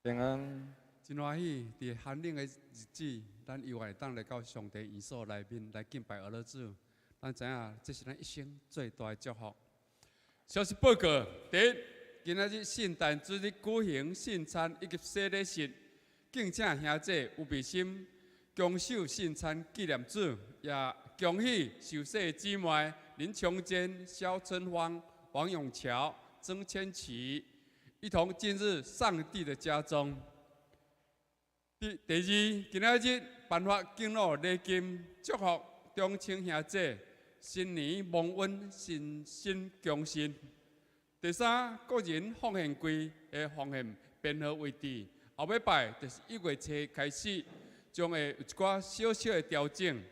平安。真歡喜，佇寒冷的日子，咱猶會當來到上帝園所內面來敬拜阿樂主。咱知影，這是咱一生最大的祝福。消息報告：第一，今仔日聖誕主日舉行聖餐以及洗禮式，敬請兄姐有備心，恭守聖餐紀念主，也恭喜受洗的姊妹林瓊堅、蕭春芳、王永橋、曾千琪，一同進入上帝的家中。第二，今仔日頒發敬老禮金，祝福中青兄姐新年蒙恩，身心強盛。第三，個人奉獻櫃的奉獻編號位置，後尾擺就是1月初開始，將會有一寡小小的調整。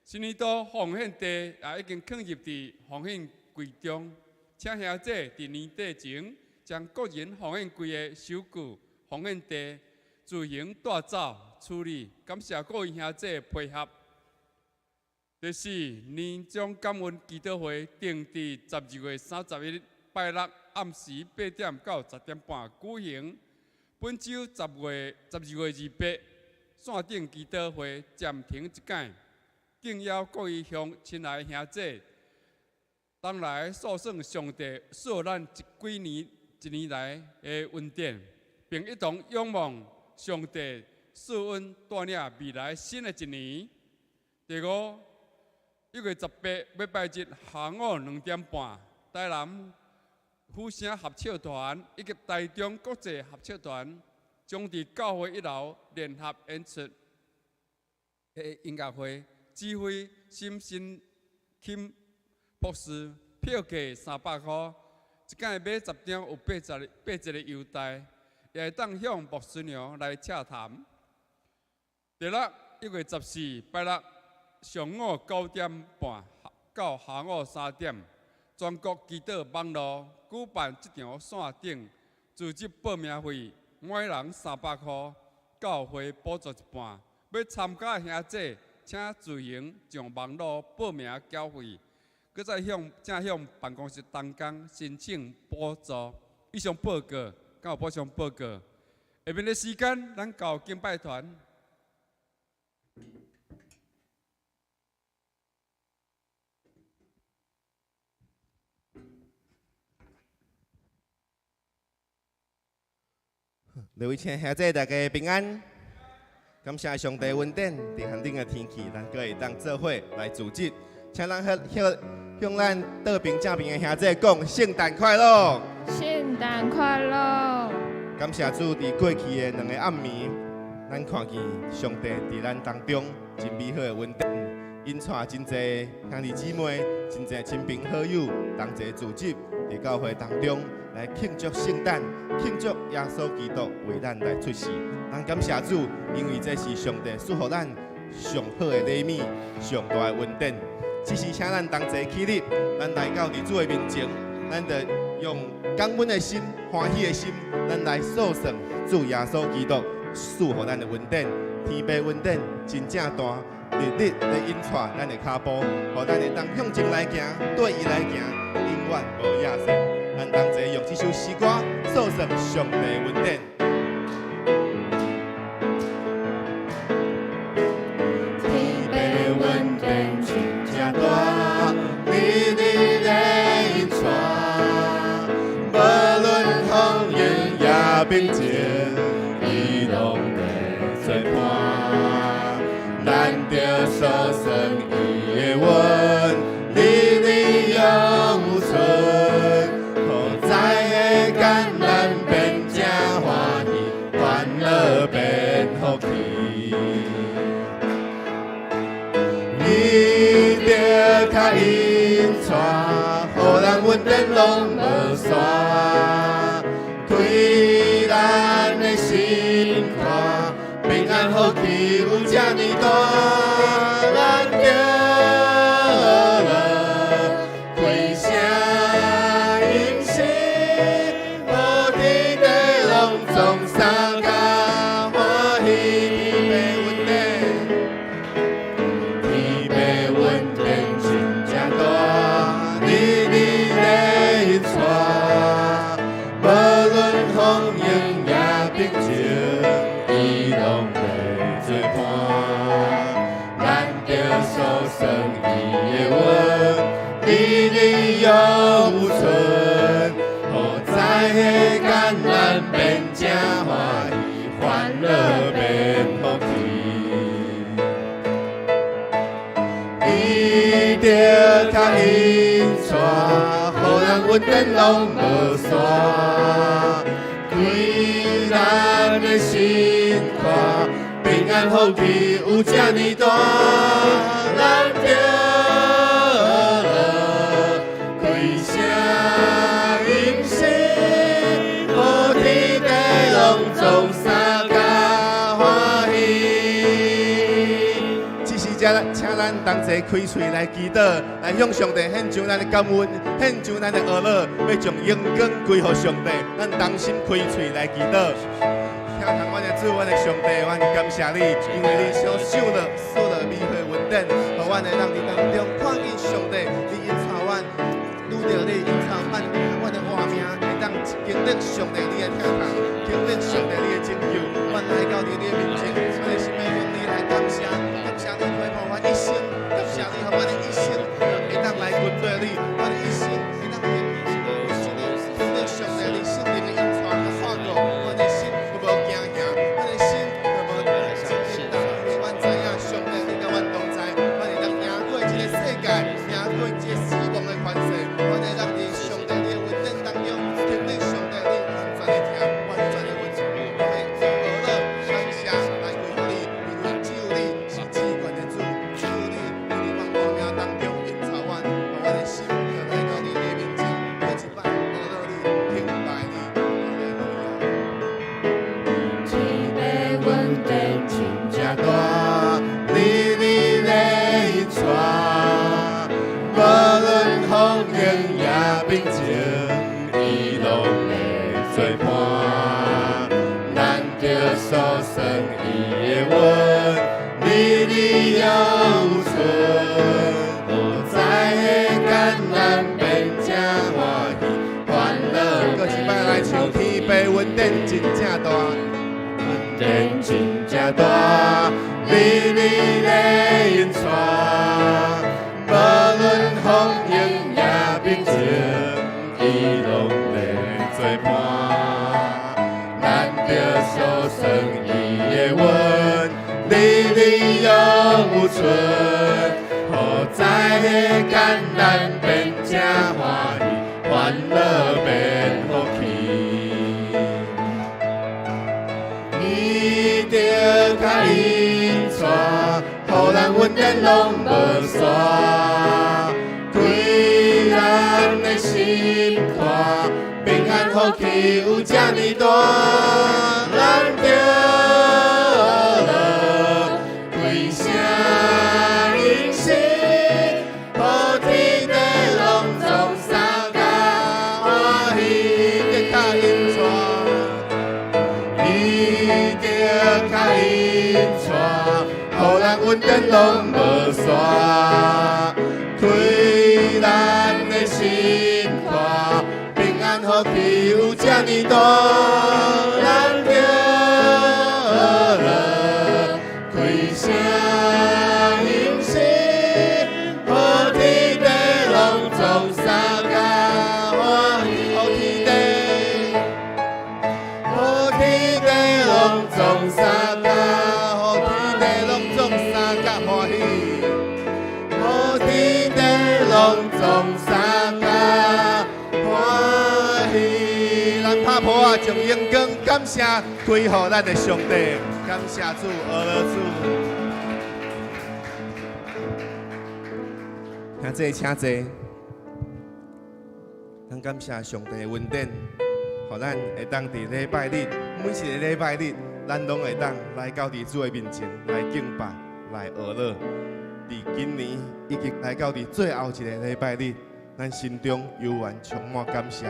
新年度奉獻地也已經囥入佇奉獻櫃中，請兄姐佇年底前將個人奉獻櫃的收據、奉獻地自行帶走處理。感謝各位兄姐的配合。第四，年終感恩祈禱會定佇12月31日拜六暗時8點到10點半舉行。本週12月28線頂祈禱會暫停一擺，敬邀各位鄉親愛兄姐，同來訴算上帝賜咱這幾年一年來的恩典，並一同仰望上帝賜恩帶領未來新的一年。第五，1月18禮拜日下午2點半，台南府聲合唱團以及台中國際合唱團將佇教會一樓聯合演出的音樂會，指揮沈新欽博士，票價300箍，一擺買10張有8折的優待，也會當向牧師娘來洽談。第六，1月14拜六上午9點半到下午3點，全國祈禱網路舉辦這場線頂組織報名費，每人300箍，教會補助一半。欲參加的兄姐，請自行上網路報名繳費，閣再向正向辦公室同工申請補助。以上報告，敢有補充報告？下面的時間，咱交敬拜團。各位親兄弟，大家平安。感謝上帝恩典，佇寒冷的天氣，咱閣會當做伙來組織，請咱向向咱倒爿正爿的兄弟講聖誕快樂！聖誕快樂！感謝主，佇過去的兩個暗暝，咱看見上帝佇咱當中真美好的恩典，引帶真濟兄弟姊妹、真濟親朋好友同齊組織佇教會當中來慶祝聖誕，慶祝耶穌基督為咱來出世。咱感謝主，因為這是上帝賜予咱上好的禮物、上大的恩典。只是請咱同齊起立，咱來到佇主的面前，咱就用感恩的心、歡喜的心，咱來訴算主耶穌基督賜予咱的恩典。天父恩典真正大，日日咧引帶咱的跤步，予咱會當向前來行，對伊來行，永遠無野心。咱同齊用這首詩歌訴算上帝恩典。天父恩典真正大，日日咧引帶，無論風雨也平靜，伊攏會做伴。咱著訴算伊的恩，日日永存。苦在的艱難變成歡喜，煩惱變福氣。伊著較引帶，予人恩典攏無散，開咱的心肝，平安福氣有這呢大，咱著樂開聲吟詩，予天地攏總相共歡喜，天父恩典，天父恩典真正大，日日咧引帶，無論風雨也平靜。日永有存，予知彼艰难变成歡喜，歡樂變福氣。伊著較引帶，予咱恩典攏無散，開咱的心肝，平安福氣有這呢大，咱著學開聲吟詩，予天地攏總相共歡喜。這時才請咱同齊開喙來祈禱，來向上帝獻上咱的感恩，獻上咱的呵咾，欲將榮光歸予上帝。咱同心開喙來祈禱。聽堂阮的主，阮的上帝，阮感謝你，因為你賞賜了賜了美好的恩典，予阮會當佇當中看見上帝，你引導阮，拄著你引導阮，阮的活命會當經歷上帝你的疼痛，經歷上帝你的拯救，阮來到你的面前，阮的心欲向你來感謝，感謝你陪伴阮一生，感謝你予阮的一生會當來跟隨你，阮的一生會當經經歷上帝你聖靈的引導佮看顧，阮的心閣無驚嚇，阮的心閣無震動，因為阮知影上帝你佮阮同在，阮會當贏過這個世界，贏過這個死亡的權勢，阮會當佇上帝你的恩典當中，經歷上帝你完全的疼，完全的恩賜，我欲呵咾感謝來歸予你，因為只有你是至懸的主，只有你佇阮活命當中引導阮，予阮的心就來到你的面前，閣一擺呵咾你，敬拜你，哈利路亞。天父恩典真正大，日日咧引帶，無論風雨也平靜，伊攏會做伴。咱著相信伊的話，日日永有存，予知彼艱難變成歡喜，歡樂閣一擺來唱天父恩典真正大，恩典真正大，日日咧引帶，無論風雨也平靜，伊攏會做伴。咱著相信伊的話，日日永有存，予知彼艱難變成歡喜，歡樂變福氣。伊著較引帶，予咱恩典攏無散，開咱的心肝，平安福氣有這呢大，咱著學開聲吟詩，予天地攏總相共歡喜，的較引帶。伊著較引帶，予咱恩典攏無散，開咱的心肝，平安福氣有這呢大，咱著學開聲吟詩，予天地攏總相共歡喜，予天地，予天地攏總相共予天地攏總相共歡喜，予天地攏總相共歡喜。咱拍噗仔，將榮光感謝歸予咱的上帝，感謝主，呵咾主。兄弟，請坐。咱感謝上帝的恩典，予咱會當佇禮拜日，每一个禮拜日，咱攏會當來到佇主的面前來敬拜、來呵咾。佇今年已經來到佇最後一个禮拜日，咱心中猶原充滿感謝，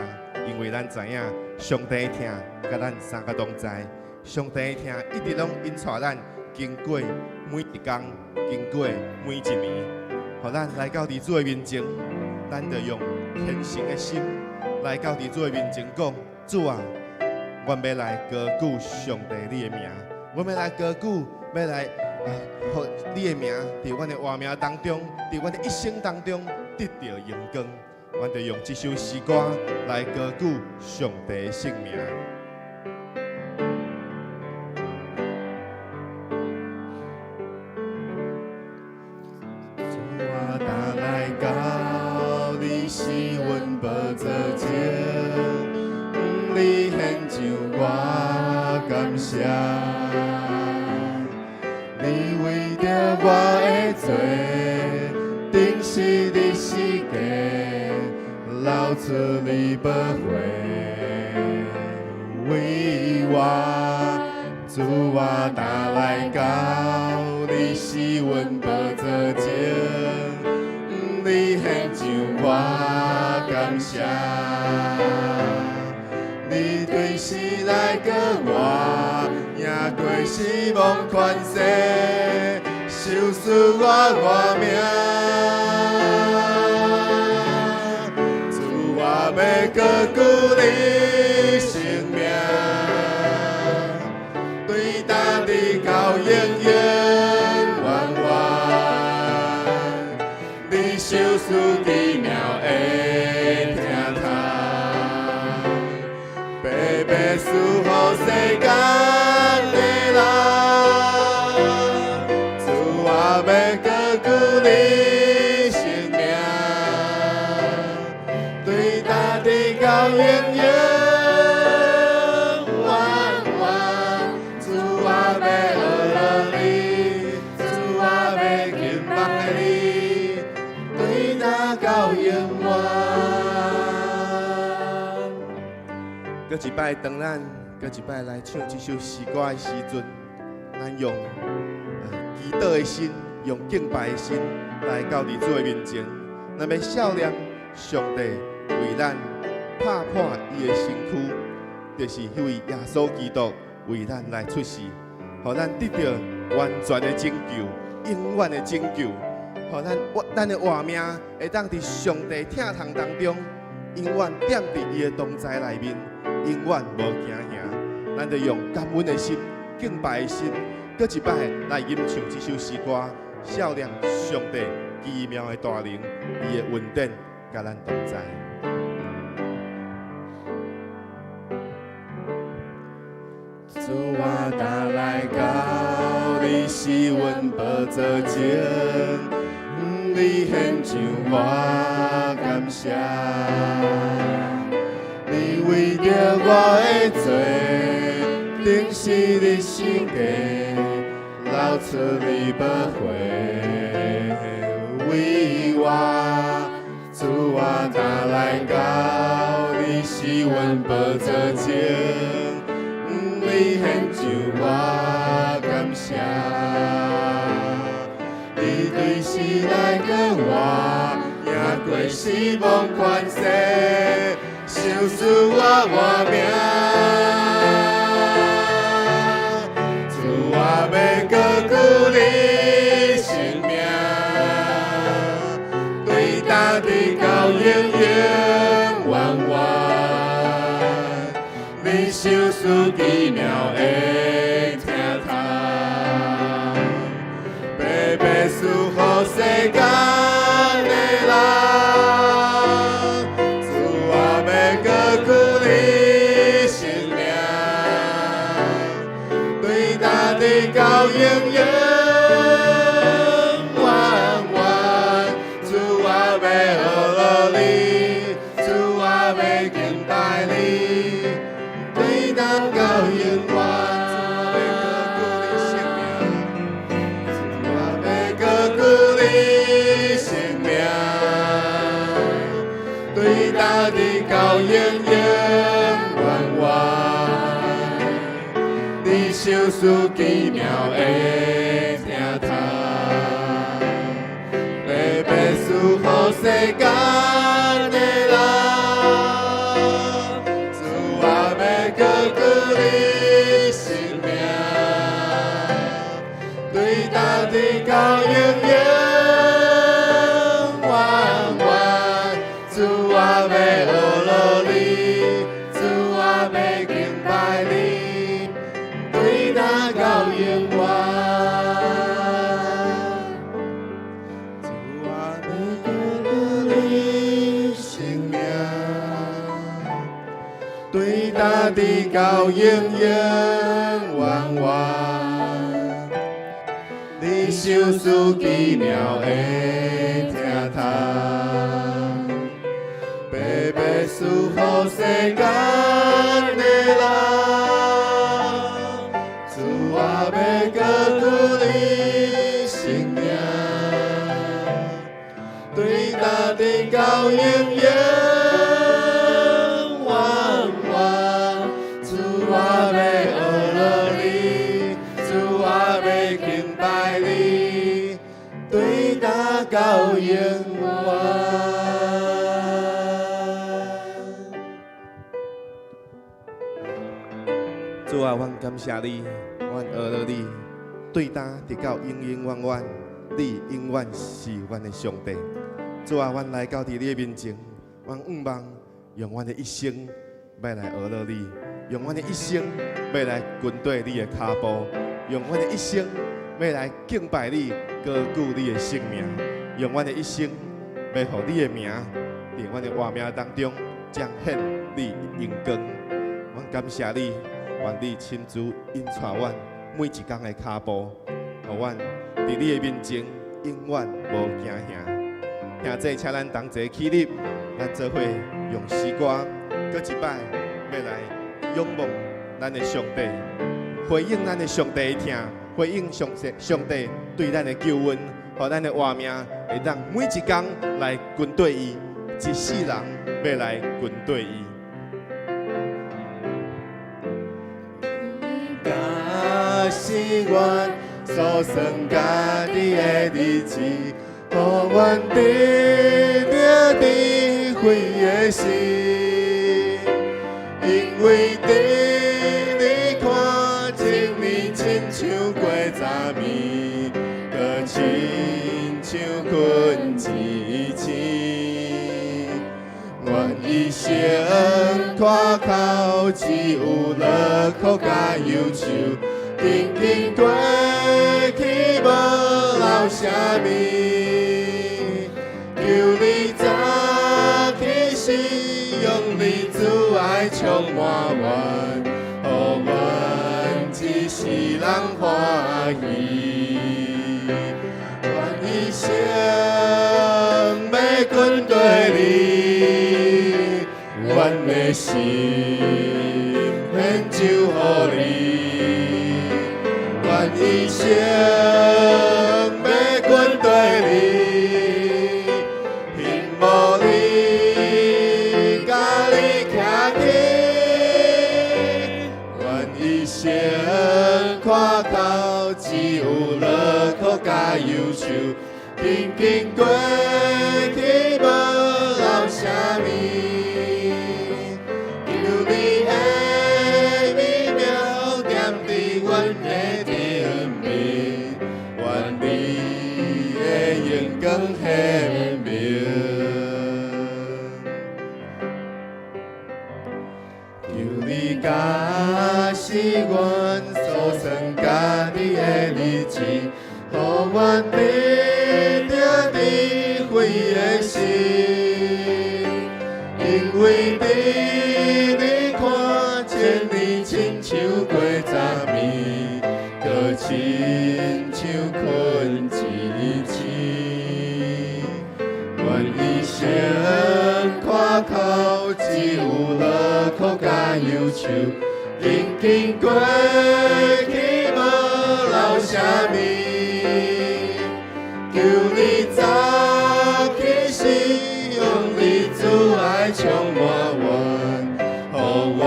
因為咱知影上帝的疼佮咱三個同在，上帝的疼一直攏引帶咱經過每一工，經過每一年，予咱來到佇主的面前，咱就用虔誠的心來到佇主的面前講：主啊，阮欲來高舉上帝你的名，阮欲來高舉，欲來啊，予你的名佇阮的活命當中，佇阮的一生當中，得著榮光。阮就用這首詩歌來高舉上帝的聖名。主啊，呾來到你是阮寶座前，你獻上我感謝。你為著我的罪，釘死佇十架，流出你寶血，為我。主啊，呾來到你是阮寶座前，你獻上我感謝。你對死來過活，贏過死亡權勢，賞賜我活命。主，我欲高舉你聖名，對今直到永永遠遠。你賞賜奇妙的疼痛，白白賜予世間的人。主，我欲高舉你聖名，對今直到永永遠遠。主，我欲學落你，主，我欲敬拜你，對今到永遠。閣一擺，當咱閣一擺來唱這首詩歌的時陣，咱用祈禱的心，用敬拜的心來到佇主的面前。咱欲數念上帝為咱拍破伊的身軀，就是彼位耶穌基督為咱來出世，予咱得著完全的拯救，永遠的拯救，予咱活咱的活命會當佇上帝疼痛當中，永遠踮佇伊的同在內面，永遠無驚嚇。咱就用感恩的心、敬拜的心，閣一擺來吟唱這首詩歌，數念上帝奇妙的大能，伊的恩典佮咱同在。主啊，呾來到你是阮寶座前，你獻上我感謝。你為著我的罪，釘死佇十架，流出你寶血，為我。主啊，呾來到你是阮寶座前，你獻上我感謝。你對死來過活，贏過死亡權勢，賞賜我活命。主，我欲高舉你聖名，對今直到永永遠遠。你賞賜奇妙的疼痛，白白賜予世間的人。主，我欲高舉你聖名，對今直到永永遠遠。主，我欲學落你，主，我欲敬拜你，對今到永遠。主，我欲高舉你聖名，主，我欲高舉你聖名，對今直到永永遠遠。你賞賜奇妙的疼痛，白白賜予世間的人。主，我欲高舉你聖名，對今直到永永遠遠。主，我欲學落你，主，我欲敬拜你，對今到永遠。主，我欲高舉你對今直到永永遠遠。你賞賜奇妙的疼痛，白白賜予世間的人。主啊，欲高舉你聖名，對今直到永永遠遠。主啊，欲學落你，主啊，欲敬拜你，對今到永遠。主啊，阮感謝你，阮學落你，對今直到永永遠遠，你永遠是阮的上帝。主啊，阮來到佇你的面前，阮向望用阮的一生欲來學落你，用阮的一生欲來跟綴你的跤步，用阮的一生欲來敬拜你，高舉你的聖名，用阮的一生欲予你的名佇阮的活命當中彰顯你的榮光。阮感謝你。願你親自引帶阮每一工的跤步，予阮佇你的面前永遠無驚嚇。兄弟，請咱同齊起立，咱做伙用詩歌，閣一擺欲來仰望咱的上帝，回應咱的上帝的疼，回應上帝上帝對咱的救恩，予咱的活命會當每一工來跟綴伊，一世人欲來跟綴伊。假使阮所算家己的日子，予阮得著智慧的心，因為佇你看千年親像過昨暝，閣親像睏一醒。阮一生倚靠只有樂苦佮憂愁，緊緊過去無留啥物。求你早起時，用你慈愛充滿阮，予阮一世人歡喜。阮一生欲跟綴你，阮的心獻上予你。阮一生欲跟綴你，希望你佮你徛起。阮一生倚靠只有樂苦佮憂愁，緊緊過去無留啥物。求你的美妙踮佇阮的頂面，願你的榮光顯明。求你假使阮所算家己的日子，予阮得著智慧的心，因為佇你看千年親像過昨暝，閣親像睏一醒。阮一生倚靠只有樂苦佮憂愁，緊緊過去無留啥物。求你早起時，用你慈愛充滿阮，予阮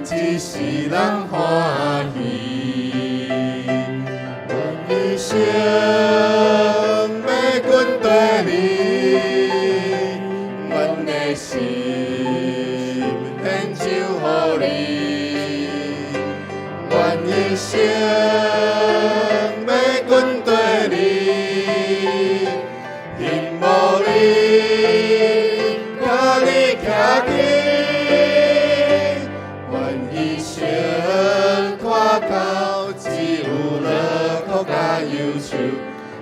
一世人歡喜。阮一生欲跟綴你，阮的心獻上予你。阮一生欲跟綴你，希望你佮你徛起。阮一生倚靠只有樂苦佮憂愁，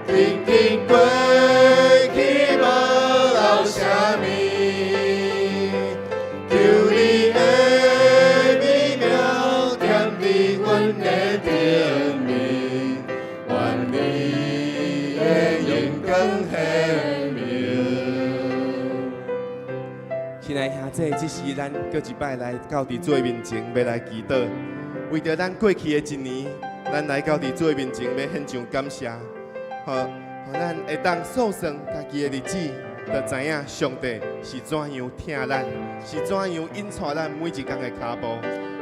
緊緊過去無留啥物。求你的親愛兄弟，這時咱閣一擺來到佇主的面前，欲來祈禱。為著咱過去的一年，咱來到佇主的面前，欲獻上感謝，予咱會當數算家己的日子，就知影上帝是怎樣疼咱，是怎樣引帶咱每一工的跤步。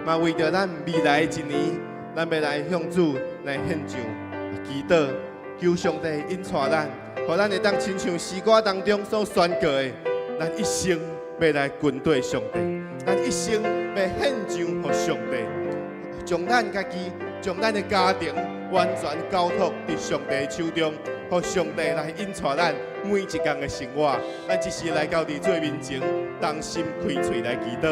嘛為著咱未來的一年，咱欲來向主來獻上祈禱，求上帝引帶咱，予咱會當親像詩歌當中所宣告的，咱一生欲來跟綴上帝，咱一生欲獻上予上帝，將咱家己、將咱的家庭完全交託佇上帝的手中，予上帝來引帶咱每一工的生活。咱這時來到佇主面前，同心開喙來祈禱。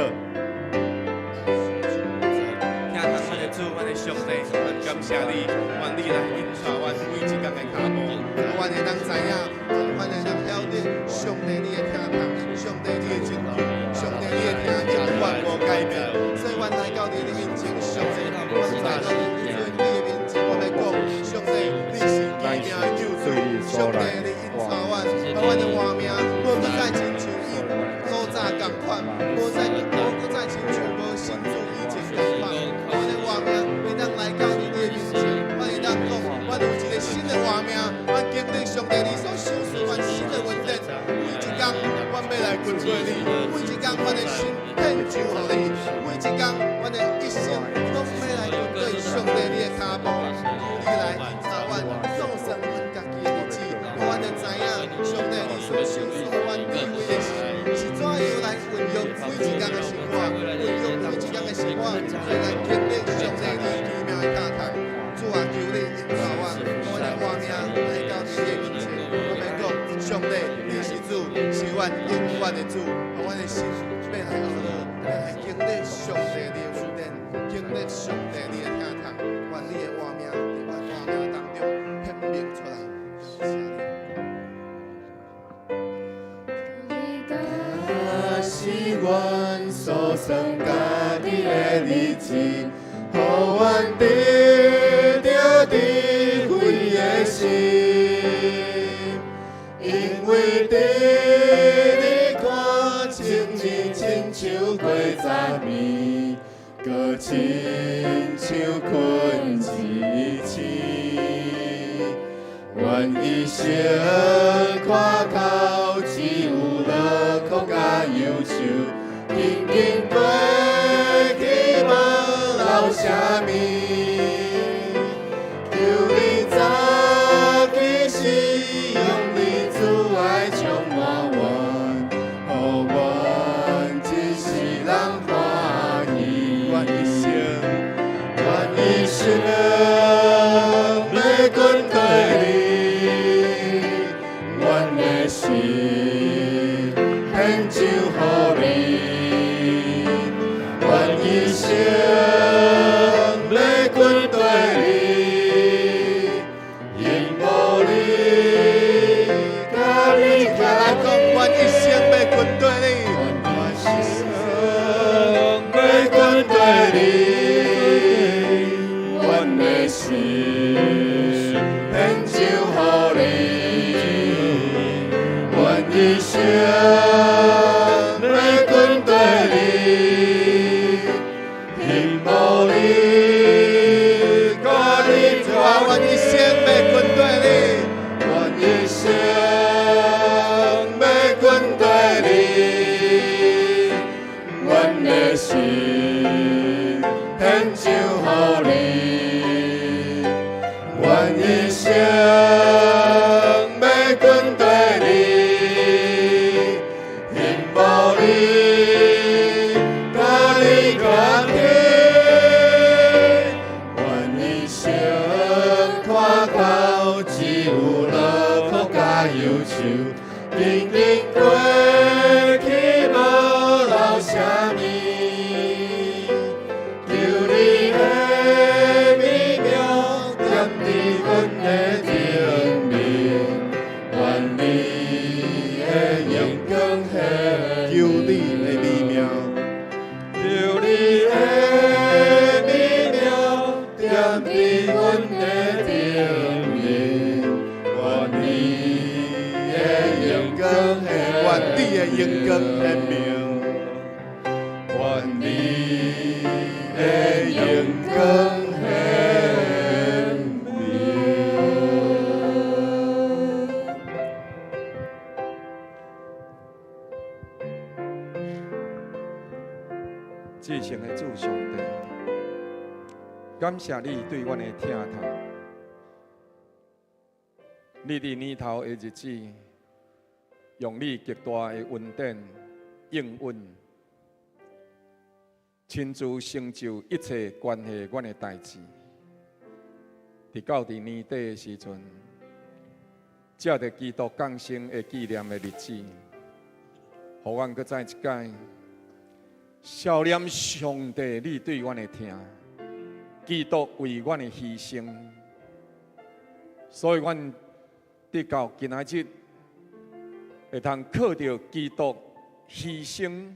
聽阮的主，阮的上帝，阮感謝你，願你來引帶阮每一工的跤步，予阮會當知影，阮會當曉得上帝你的疼痛，上帝你的拯救，上帝你的疼永遠無改變。所以，阮來到你的面前，上帝，阮來到你的面前，我欲講，上帝，你是奇妙的救主，上帝，你引帶阮，予阮的活命，無閣再親像以古早仝款，無閣再親像無信主以前仝款。阮的活命會當來到你的面前，阮會當講，阮有一個新的活命，阮經歷上帝你所賞賜阮新的恩典。每一工，阮欲來跟隨你；每一工，阮的心獻上予你；每一工，阮的一生攏欲來跟隨上帝你的跤步。求你來引導阮，數算阮家己的日子，予阮會知影上帝你所賞賜予阮智慧的心是怎樣來運用每一工的生活，運用每一工的生活，所以來經歷上帝你奇妙的疼痛。主啊，求你引導阮，予阮的活命來到你的面前。我欲講，上帝，你是主，是阮永遠的主，予阮的心欲來學樂，欲來經歷上帝你的恩典，經歷上帝你的疼痛，願你的活命佇阮活命當中顯明出來。感謝你。若是阮數算家己的日子，予阮得著智慧的心，因為佇你看千年親像過昨暝，閣親像睏一醒。阮一生看透，只有樂苦佮憂愁，緊緊過去無留啥物。求你早起時，用你慈愛充滿阮，予阮一世人歡喜。阮一生，阮一生欲跟綴你，阮的心獻上予你，阮一生欲跟綴你，因無你，佮你來講，阮一生欲跟綴你，阮一生欲跟綴你，阮的心獻上予你，阮一生欲跟綴你，幸無你，佮你主啊，阮一生欲跟綴你，阮一生欲跟綴你，阮的心獻上予你，阮一生欲跟綴你，幸無你，佮你決定，阮一生看透，只有樂苦佮憂愁，緊緊過去無留啥物。求你的美妙踮佇阮的頂面，願你的榮光顯求你的美妙，求你的美妙踮佇阮的頂面，願你的榮光顯願你的榮光顯明。至聖的主上帝，感謝你對阮的疼痛。你佇年頭的日子，用你極大的恩典應允，親自成就一切關係阮的代誌。直到佇年底的時陣，藉著基督降生的紀念的日子，予阮閣再一擺思念上帝你對阮的疼，基督為阮的犧牲，所以阮直到今仔日會通靠著基督犧牲、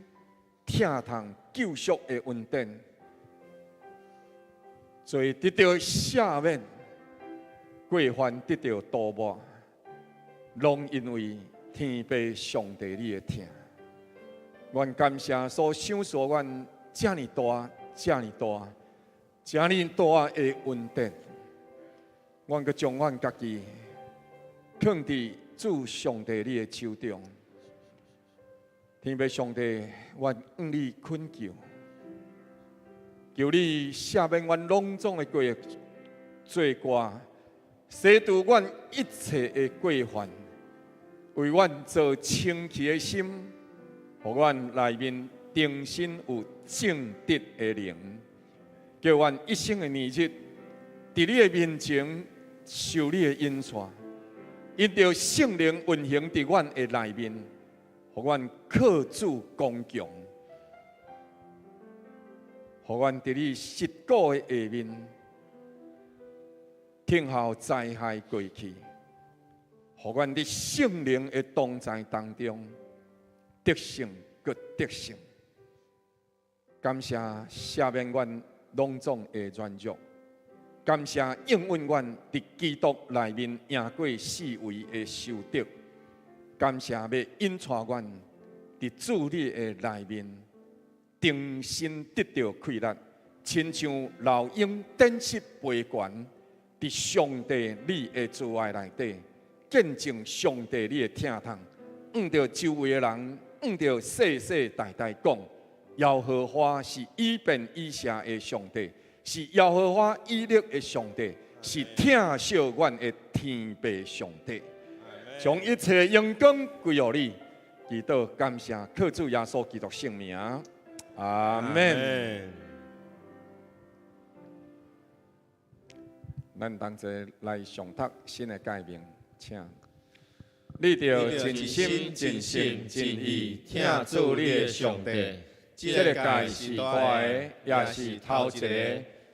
疼痛、救贖的恩典，罪得著赦免，過犯得著塗抹，攏因為天父上帝你的疼。阮感謝所賞賜阮遮爾大、遮爾大、遮爾大的恩典，阮閣將阮家己囥佇主上帝你的手中。天父上帝，阮向你懇求，求你赦免阮攏總的過罪過，洗除阮一切的過犯，為阮造清氣的心，予阮內面重新有正直的靈，叫阮一生的年日，佇你的面前受你的引帶，因著聖靈運行佇阮的內面，予阮靠主剛強，予阮佇你實古的下面，聽候災害過去，予阮佇聖靈的同在當中得勝，閣得勝。感謝赦免阮攏總的軟弱，感謝應允阮佇基督內面贏過四圍的仇敵，感謝欲引帶阮佇主你的內面重新得著氣力，親像老鷹展翅飛懸，佇上帝你的慈愛內底，見證上帝你的疼痛，向著周圍的人，向著世世代代講，耶和華是醫病醫赦的上帝，是耶和華以勒的上帝，是疼惜阮的天父上帝。將一切榮光歸予你，祈禱感謝，靠主耶穌基督聖名，阿們。咱同齊來誦讀新的誡命，請。你著盡心、盡性、盡意疼主你的上帝。這个誡是大的，也是頭一個。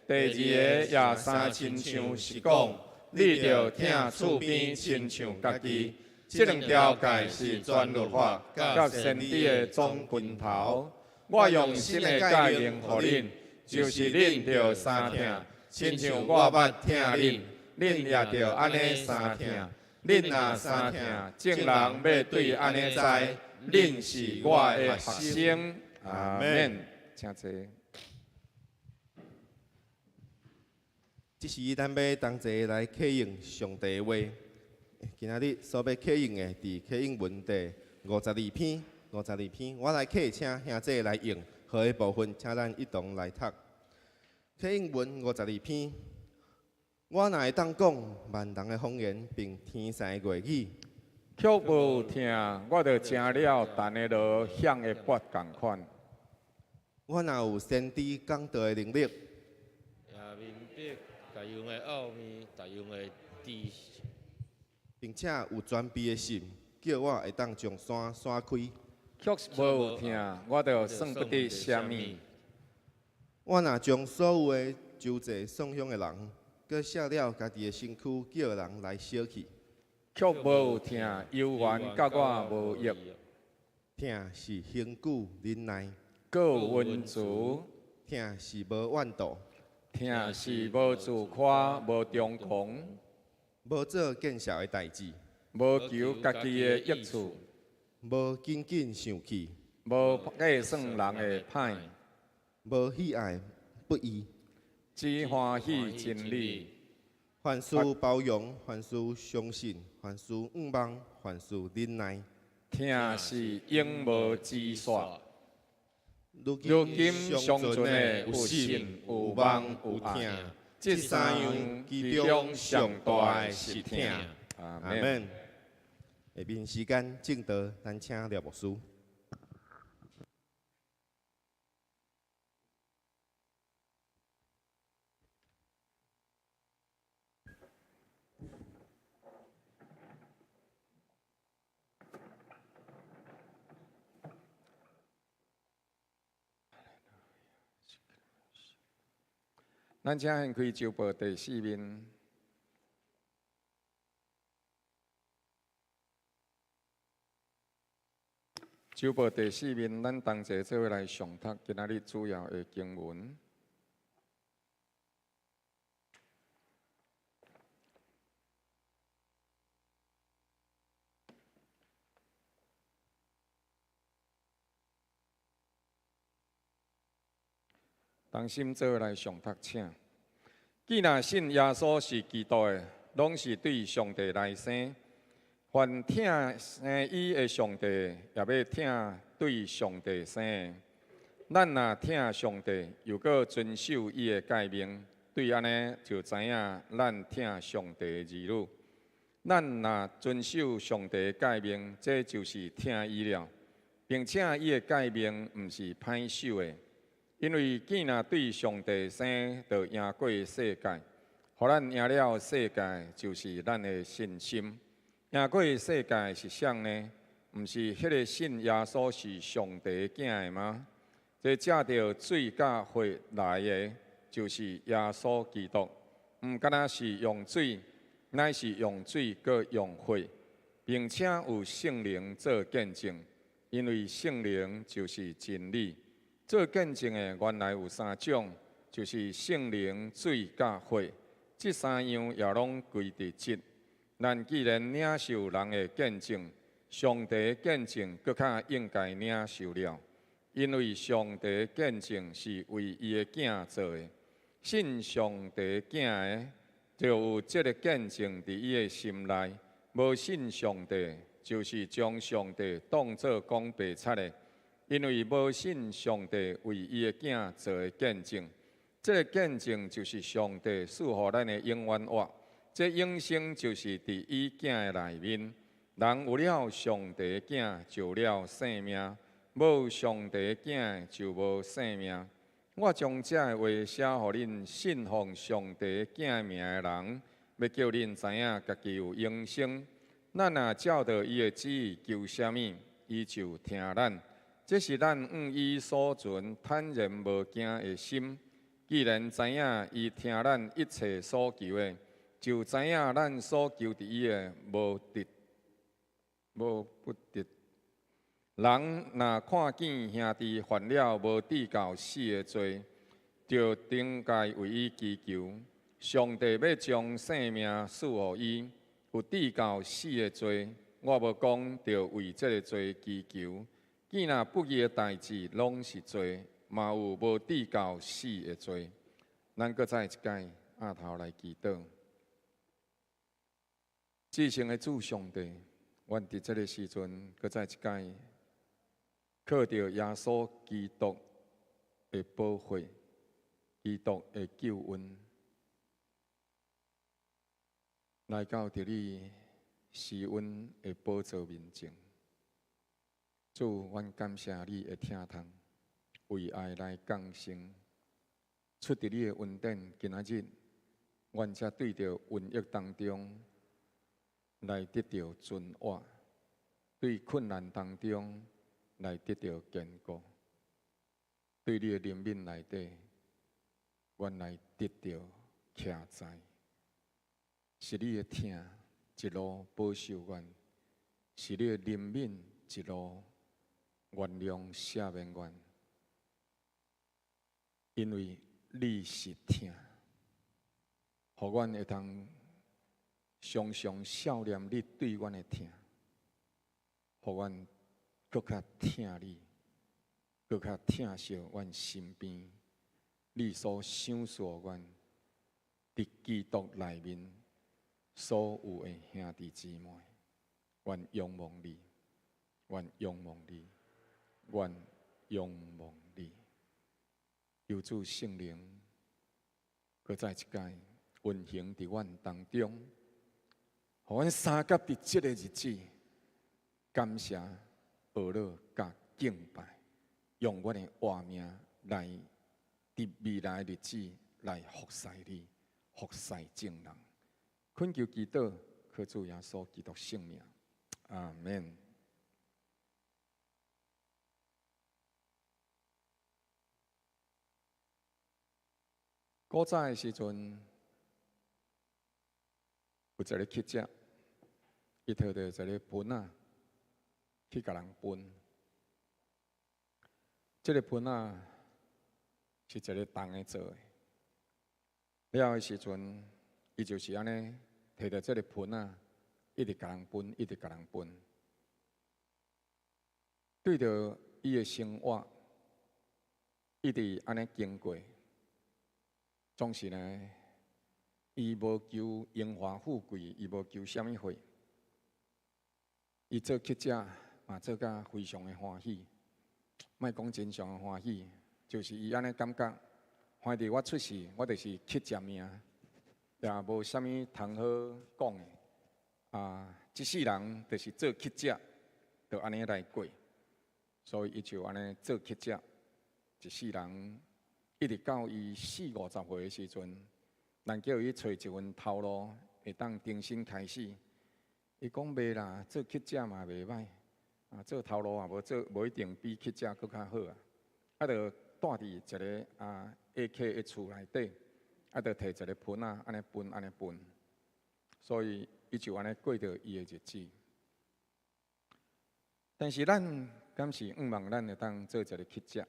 第二個也相親像是講，你著疼厝邊親像家己。這兩條誡是全律法佮先知的總根頭。我用新的誡命予恁，就是恁著相疼，親像我捌疼恁，恁也著按呢相疼。恁若相疼，眾人欲對按呢知，恁是我的學生。阿們。請坐。這時咱欲同齊來啟用上帝的話。今仔日所欲啟用的，佇啟應文第五十二篇，五十二篇，我來啟請兄弟來用，好的部分，請咱一同來讀。啟應文五十二篇，我若會當講萬人的方言，並天使的外語，卻無疼，我就成了彈的鑼，響的鈸仝款。我若有先知講道的能力，也明白各樣的奧秘，各樣的知識，並且有慈悲的心，叫我會當將山散開。卻無疼，我就算不得啥物。我若將所有的周濟送鄉的人，閣捨了家己的身軀，叫人來燒去，卻無疼，猶原佮我無益。疼是恆久忍耐，閣有溫慈。疼是無怨妒，疼是無自誇，無張狂，無做見笑的代誌，無求家己的益處，無緊緊生氣，無計算人的歹，無喜愛不義，只歡喜真理。凡事包容，凡事相信，凡事向望，凡事忍耐。疼是永無止煞。如如今尚存的有信、有望、有疼，這三樣其中上大的是疼。阿門。下面時間證道，咱請廖牧師。咱請掀開周報第四面。周報第四面，咱同齊做伙來誦讀今仔日主要的經文。同心做伙來誦讀，請。既若信耶穌是基督的，攏是對上帝來生；凡疼生伊的上帝，也欲疼對上帝生的。咱若疼上帝，又閣遵守伊的誡命，對按呢就知影咱疼上帝的兒女。咱若遵守上帝的誡命，這就是疼伊了，並且伊的誡命毋是歹守的。因為囝若對上帝生，就贏過世界。予咱贏了世界，就是咱的信心。贏過世界是啥呢？毋是彼个信耶穌是上帝囝的嗎？這藉著水佮血來的，就是耶穌基督。毋敢若是用水，乃是用水閣用血，並且有聖靈做見證，因為聖靈就是真理。做見證的原來有三種，就是聖靈、水佮血，這三樣也攏歸佇一。咱既然領受人的見證，上帝的見證閣較應該領受了，因為上帝的見證是為伊的囝做的。信上帝囝的，就有這个見證佇伊的心內；無信上帝，就是將上帝當做講白賊的。因為無信上帝為伊的囝做的見證，這个見證就是上帝賜予咱的永遠活。這永生就是佇伊囝的內面。人有了上帝的囝，就有了生命；無上帝的囝，就無生命。我將這个話寫予恁信奉上帝囝名的人，欲叫恁知影家己有永生。咱若照著伊的旨意求啥物，伊就聽咱。這是咱向伊所存坦然無驚的心。既然知影伊聽咱一切所求的，就知影咱所求佇伊的無得無不得。人若看見兄弟犯了無致到死的罪，就頂該為伊祈求。上帝欲將性命賜予伊，有致到死的罪，我無講著為這个罪祈求。既若不義的代誌攏是罪，嘛有無致到死的罪。咱閣再一擺阿頭來祈禱。至聖的主上帝，阮佇這个時陣閣再一擺靠著耶穌基督的寶血、基督的救恩，來到佇你施恩的寶座面前。主，阮感謝你的疼痛，為愛來降生，出佇你的恩典。今仔日，阮才對著瘟疫當中來得著存活，對困難當中來得著堅固，對你的憐憫內底，阮來得著徛在，是你的疼一路保守阮，是你的憐憫一路原諒赦免阮，因為你是疼，予阮會當常常想念你對阮的疼，予阮閣較疼你，閣較疼惜阮身邊你所賞賜阮佇基督內面所有的兄弟姊妹，阮仰望你，阮仰望你，阮仰望你。求主聖靈，閣再一擺運行佇阮當中，予阮相佮佇這個日子，感謝、學樂佮敬拜，用阮的活命來佇未來日子來服侍你，服侍眾人。懇求祈禱，靠主耶穌基督聖名，阿門。古早的時陣，有一个乞者，伊提著一个盆仔去共人分。這个盆仔是一个銅的做的。了的時陣，伊就是按呢提著這个盆仔，一直共人分，一直共人分。對著伊的生活，一直按呢經過。總是呢，伊無求榮華富貴，伊無求啥物貨。伊做乞者嘛，做甲非常的歡喜。莫講真常的歡喜，就是伊按呢感覺，反正我出世，我就是乞食命，也無啥物通好講的。啊，這世人就是做乞者，就按呢來過，所以伊就按呢做乞者，一世人。一直到伊四五十歲的時陣，人叫伊揣一份頭路，會當重新開始。伊講袂啦，做乞者嘛袂歹，啊做頭路也無做，無一定比乞者閣較好啊。啊，就蹛佇一个啊下客的厝內底，啊，就提一个盆仔，按呢分，按呢分。所以伊就按呢過著伊的日子。但是咱敢是向望咱會當做一个乞者？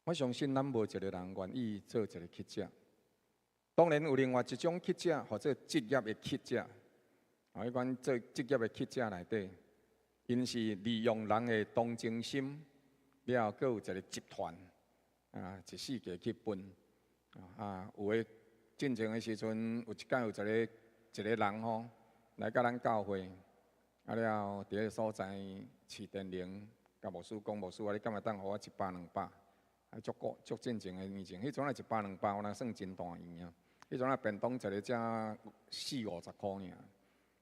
我相信咱無一个人願意做一个乞者。當然有另外一種乞者，或者職業的乞者。啊，彼款做職業的乞者內底，𪜶是利用人的同情心，了後閣有一个集團，啊，一四界去分。啊，有的進前的時陣，有一擺有一个一个人吼來佮咱教會，啊了後佇彼个所在飼電鈴，共牧師講，牧師啊，你敢會當予我一百兩百？啊，足古足進前的年前，彼陣仔一百兩百，敢若算真大錢啊！彼陣仔便當一个才四五十箍爾，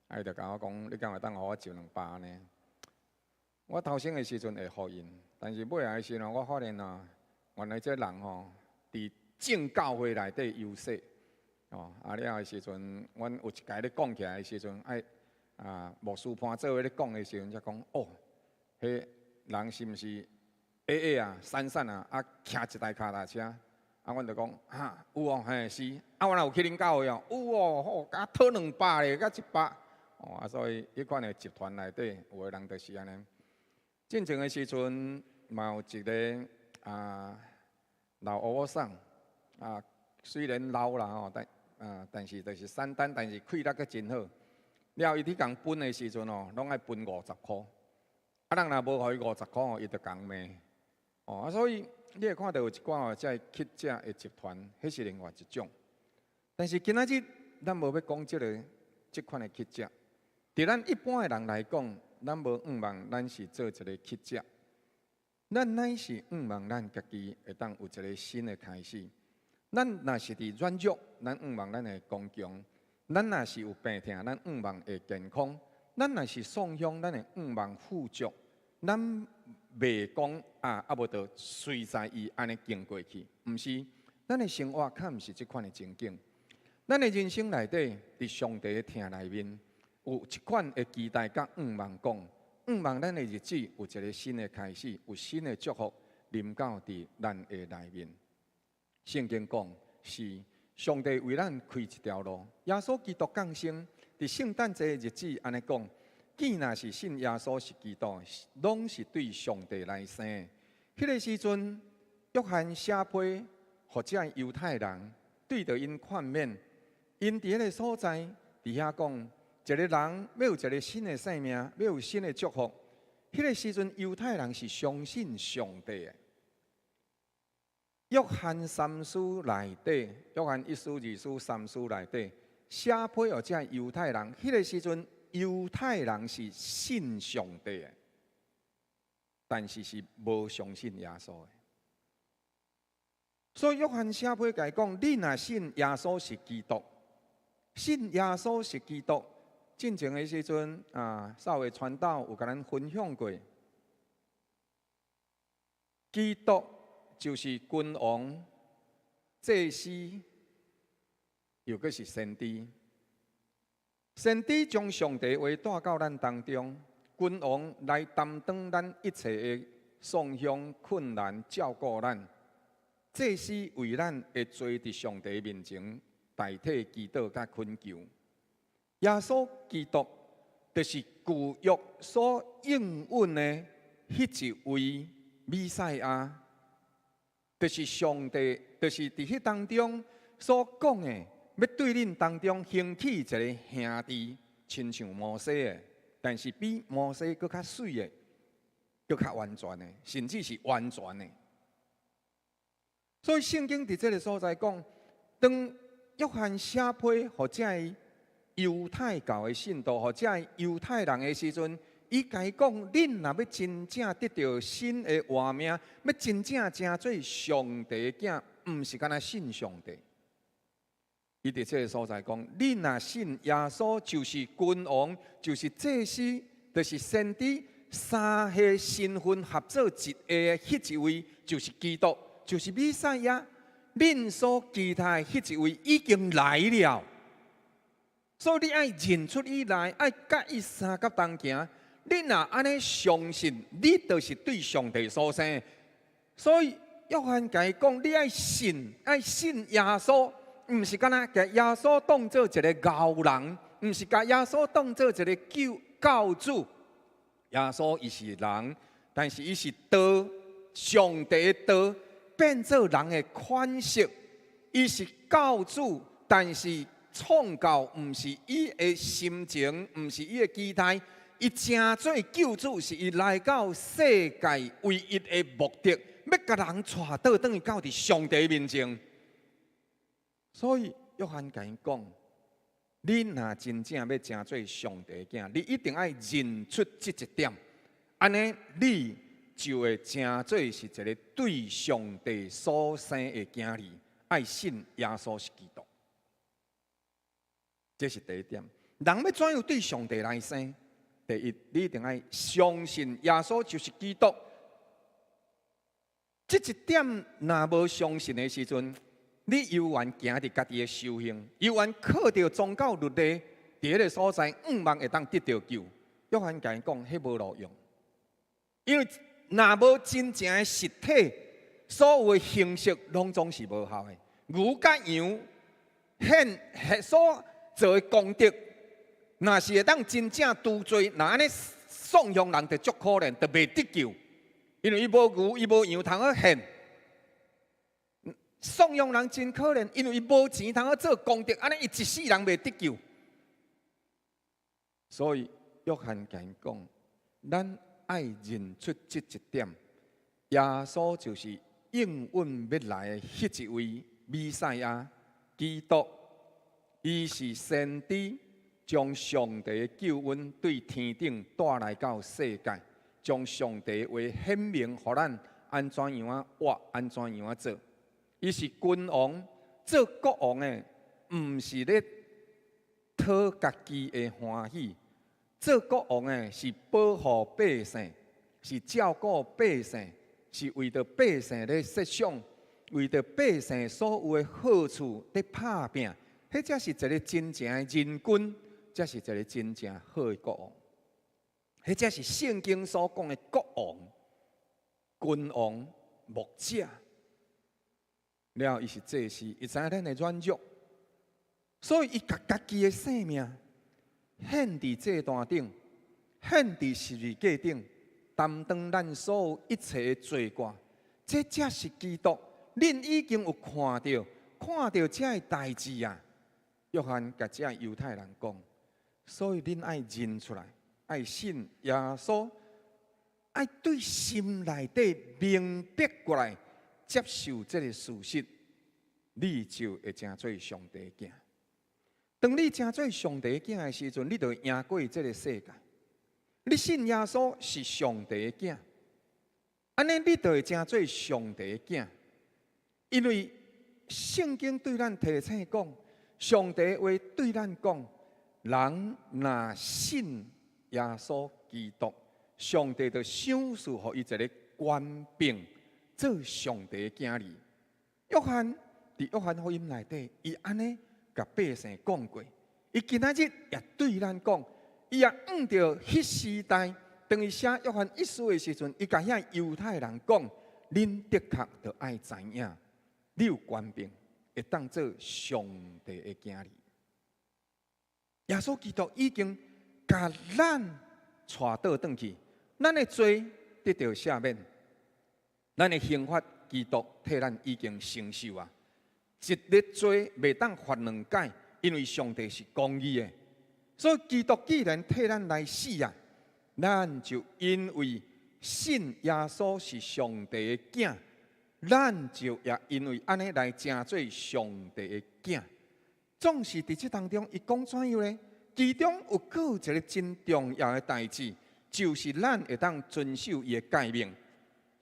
啊，伊就共我講，你敢會當予我一兩百呢？我頭先的時陣會予𪜶，但是尾仔的時陣，我發現啊，原來這人吼，佇正教會內底遊說，哦，啊了的時陣，阮有一擺咧講起來的時陣，愛啊牧師伴做伙咧講的時陣，才講哦，彼人是毋是？矮矮啊，瘦瘦啊，啊，騎一台跤踏車，啊，阮就講，哈，有哦，嘿，是，啊，我若有去恁教會哦，有哦，吼，共討兩百咧，佮一百，哦，啊，所以彼款的集團內底，有的人就是按呢。進前的時陣，嘛有一个啊老烏某桑，啊，雖然老啦吼，但啊，但是就是簡單，但是氣力閣真好。了後伊去共分的時陣哦，攏愛分五十箍，啊，人若無予伊五十箍哦，伊就共罵。哦，啊，所以你會看著有一寡哦，這个乞者的集團，彼是另外一種。但是今仔日咱無欲講這个這款的乞者。佇咱一般的人來講，咱無向望咱是做一个乞者，咱乃是向望咱家己會當有一个新的開始。咱若是佇軟弱，咱向望咱會剛強；咱若是有病痛，咱向望會健康；咱若是喪鄉，咱會向望富足。咱袂講啊，啊無就隨在伊按呢經過去，毋是，咱的生活較毋是這款的情景。咱的人生內底，佇上帝的疼內面，有一款的期待佮向望，講向望咱的日子有一个新的開始，有新的祝福臨到佇咱的內面。聖經講是上帝為咱開一條路，耶穌基督降生佇聖誕節的日子按呢講。既若是信耶穌是基督，攏是對上帝來生的。彼个時陣，約翰寫批予這猶太人，對著𪜶勸勉，𪜶佇彼个所在，佇遐講，一个人欲有一个新的生命，欲有新的祝福。彼个時陣，猶太人是相信上帝的。約翰三書內底，約翰一書、二書、三書內底，寫批予這猶太人，彼个時陣。猶太人是信上帝的，但是是無相信耶穌的。所以約翰寫批共伊講：你若信耶穌是基督，信耶穌是基督。進前的時陣啊，稍微傳道有共咱分享過，基督就是君王、祭司，又閣是先知。先知將上帝話帶到咱當中，君王來擔當咱一切的喪鄉困難，照顧咱。祭司為咱會坐佇上帝面前，代替祈禱佮懇求。耶穌基督就是舊約所應允的彼一位彌賽亞，就是上帝，就是佇彼當中所講的，欲對恁當中興起一个兄弟，親像摩西的，但是比摩西閣較媠的，閣較完全的，甚至是完全的。所以聖經佇這个所在講，當約翰寫批予這个猶太教的信徒，予這个猶太人的時陣，伊共伊講：恁若欲真正得著新的活命，欲真正成做上帝的囝，毋是干焦信上帝。伊佇這个所在講：恁若信耶穌，就是君王，就是祭司，就是先知，三個身份合做一個的彼一位，就是基督，就是彌賽亞。恁所期待的彼一位已經來了。所以你愛認出伊來，愛佮伊相佮同行。你若按呢相信，你就是對上帝所生。所以約翰共伊講，你愛信，愛信耶穌，毋是干焦共耶穌當做一个牛人，毋是共耶穌當做一个救救主。耶穌伊是人，但是伊是道，上帝的道變做人的款式。伊是救主，但是創救毋是伊的心情，毋是伊的期待。伊成做救主，是伊來到世界唯一的目的，欲共人帶倒轉去到佇上帝面前。所以約翰共𪜶講：你若真正欲成做上帝的囝，你一定愛認出這一點，按呢你就會成做是一个對上帝所生的囝兒，愛信耶穌是基督。這是第一點。人欲怎樣對上帝來生？第一，你一定愛相信耶穌就是基督。這一點若無相信的時陣，你猶原行佇家己的修行，猶原靠著宗教律例，佇彼个所在，向望會當得著救。約翰共伊講，彼無路用，因為若無真正的實體，所有的形式攏總是無效的。牛佮羊獻所做的功德，若是會當真正除罪，若按呢送向人就足可憐，就袂得救，因為伊無牛，伊無羊通好獻。送養人真可憐，因為伊無錢通好做功德，按呢伊一世人袂得救。所以約翰共𪜶講，咱愛認出這一點，耶穌就是應允欲來的彼一位彌賽亞基督，伊是先知，將上帝的救恩對天頂帶來到世界，將上帝話顯明，予咱按怎樣仔活，按怎樣仔做。伊是君王，做國王的，毋是咧討家己的歡喜。做國王的是保護百姓，是照顧百姓，是為著百姓咧設想，為著百姓所有的好處咧拍拚。彼才是一个真正的仁君，才是一个真正好的國王。彼才是聖經所講的國王、君王、牧者。了後，伊是祭司，伊知影咱的軟弱，所以伊共家己的性命獻佇祭壇頂，獻佇十字架頂，擔當咱所有一切的罪過。這才是基督。恁已經有看著，看著這个代誌啊！約翰共這猶太人講，所以恁愛認出來，愛信耶穌，愛對心內底明白過來，接受這个事實，你就會成做上帝的囝。當你成做上帝的囝的時陣，你就會贏過這个世界。你信耶穌是上帝的囝，按呢你就會成做上帝的囝。因為聖經對咱提醒講，上帝話對咱講，人若信耶穌基督，上帝就賞賜予伊一个權柄，做上帝的囝兒。約翰佇約翰福音內底，伊按呢共百姓講過，伊今仔日也對咱講，伊也按著彼時代，當伊寫約翰一書的時陣，伊共遐猶太人講：恁的確著愛知影，你有權柄會當做上帝的囝兒。耶穌基督已經共咱帶倒轉去，咱的罪得著赦免，咱的刑罰基督替咱已經承受啊！一个罪袂當罰兩擺，因為上帝是公義的，所以基督既然替咱來死啊，咱就因為信耶穌是上帝的囝，咱就也因為按呢來成做上帝的囝。總是佇這當中，伊講怎樣呢？其中有閣有一个真重要的代誌，就是咱會當遵守伊的誡命。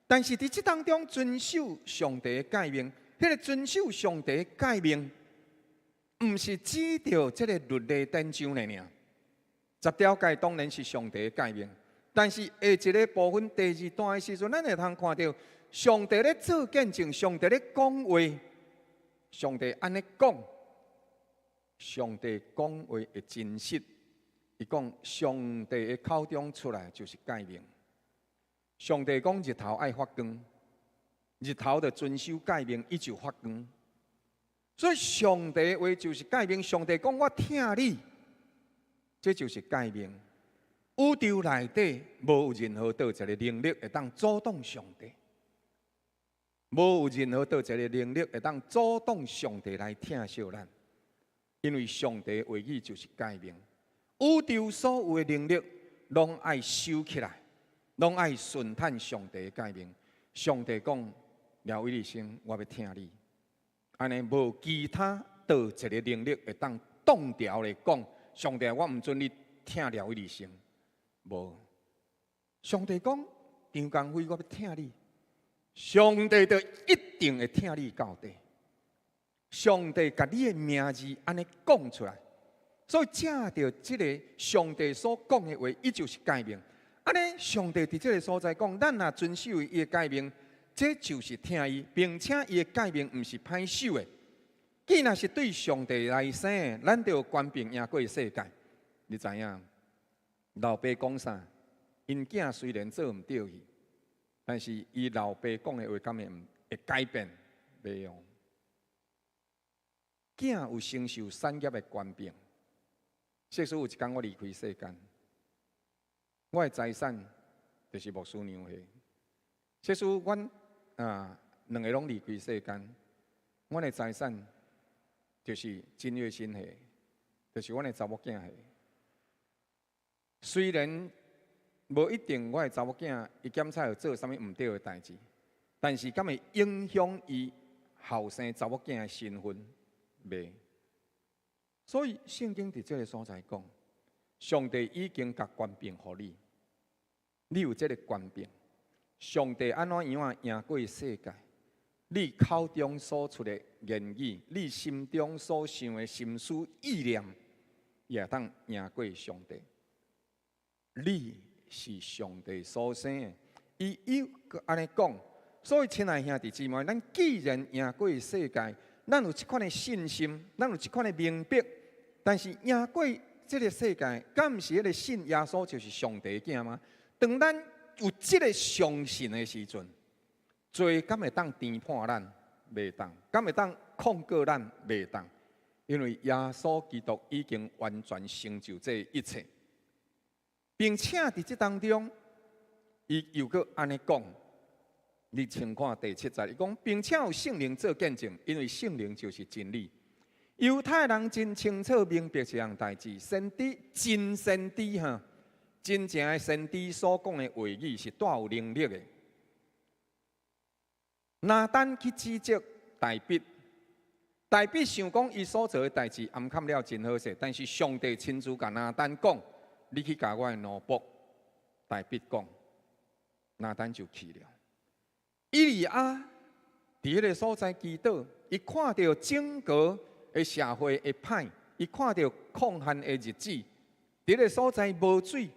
但是佇這當中遵守上帝的誡命，彼个遵守上帝的誡命，毋是指著這个律例典章爾。十條誡當然是上帝的誡命，但是下一个部分第二段的時陣，咱會通看著上帝咧做見證，上帝咧講話，上帝按呢講，上帝講話的真實。伊講上帝的口中出來就是誡命。上帝講日頭愛發光，日頭就遵守誡命，伊就發光。所以上帝話就是誡命。上帝講我疼你，這就是誡命。宇宙內底無任何佗一个能力會當阻擋上帝，無任何佗一个能力會當阻擋上帝來疼惜咱，因為上帝話語就是誡命。宇宙所有的能力攏愛收起來，攏愛順趁上帝的誡命。上帝講：廖偉立生，我欲疼你。按呢無其他佗一个能力會當擋牢來講，上帝，我毋准你疼廖偉立生。無，上帝講張江輝，我欲疼你。上帝就一定會疼你到底。上帝共你的名字按呢講出來，所以藉著這个上帝所講的話，伊就是誡命。按呢，上帝佇這个所在講，咱若遵守伊的誡命，這就是疼伊，並且伊的誡命毋是歹守的。既若是對上帝來生，咱就有權柄贏過世界。你知影？老爸講啥？𪜶囝雖然做毋對去，但是伊老爸講的話，敢會毋會改變？袂用。囝有承受產業的權柄。設使有一工我離開世間，我的財產就是牧師娘的。設使阮啊兩个攏離開世間，阮的財產就是金月新的，就是阮的查某囝的。雖然無一定我的查某囝伊檢查有做啥物毋對的代誌，但是敢會影響伊後生查某囝的身份？袂。所以聖經佇這个所在講，上帝已經共權柄予你，你有這个權柄。上帝按怎樣贏過世界？你口中所出的言語，你心中所想的心思意念，也會當贏過上帝。你是上帝所生的，伊又按呢講。所以，親愛兄弟姊妹，咱既然贏過世界，咱有這款的信心，咱有這款的明白。但是贏過這个世界，敢毋是彼个信耶穌就是上帝的囝嗎？當咱有這个相信的時陣，罪敢會當顛判咱？袂當。敢會當控告咱？袂當。因為耶穌基督已經完全成就這一切，並且佇這當中，伊又閣按呢講。你請看第七節，伊講，並且有聖靈做見證，因為聖靈就是真理。猶太人真清楚明白一項代誌，先知真先知哈，真正的先知所講的話語是帶有能力的。拿單去指責大衛，大衛想講伊所做的代誌暗崁了真好勢，但是上帝親自共拿單講，你去共我的奴僕大衛講，拿單就去了。以利亞佇彼个所在祈禱，伊看著整個的社會的歹，伊看著曠旱的日子，佇彼个所在無水。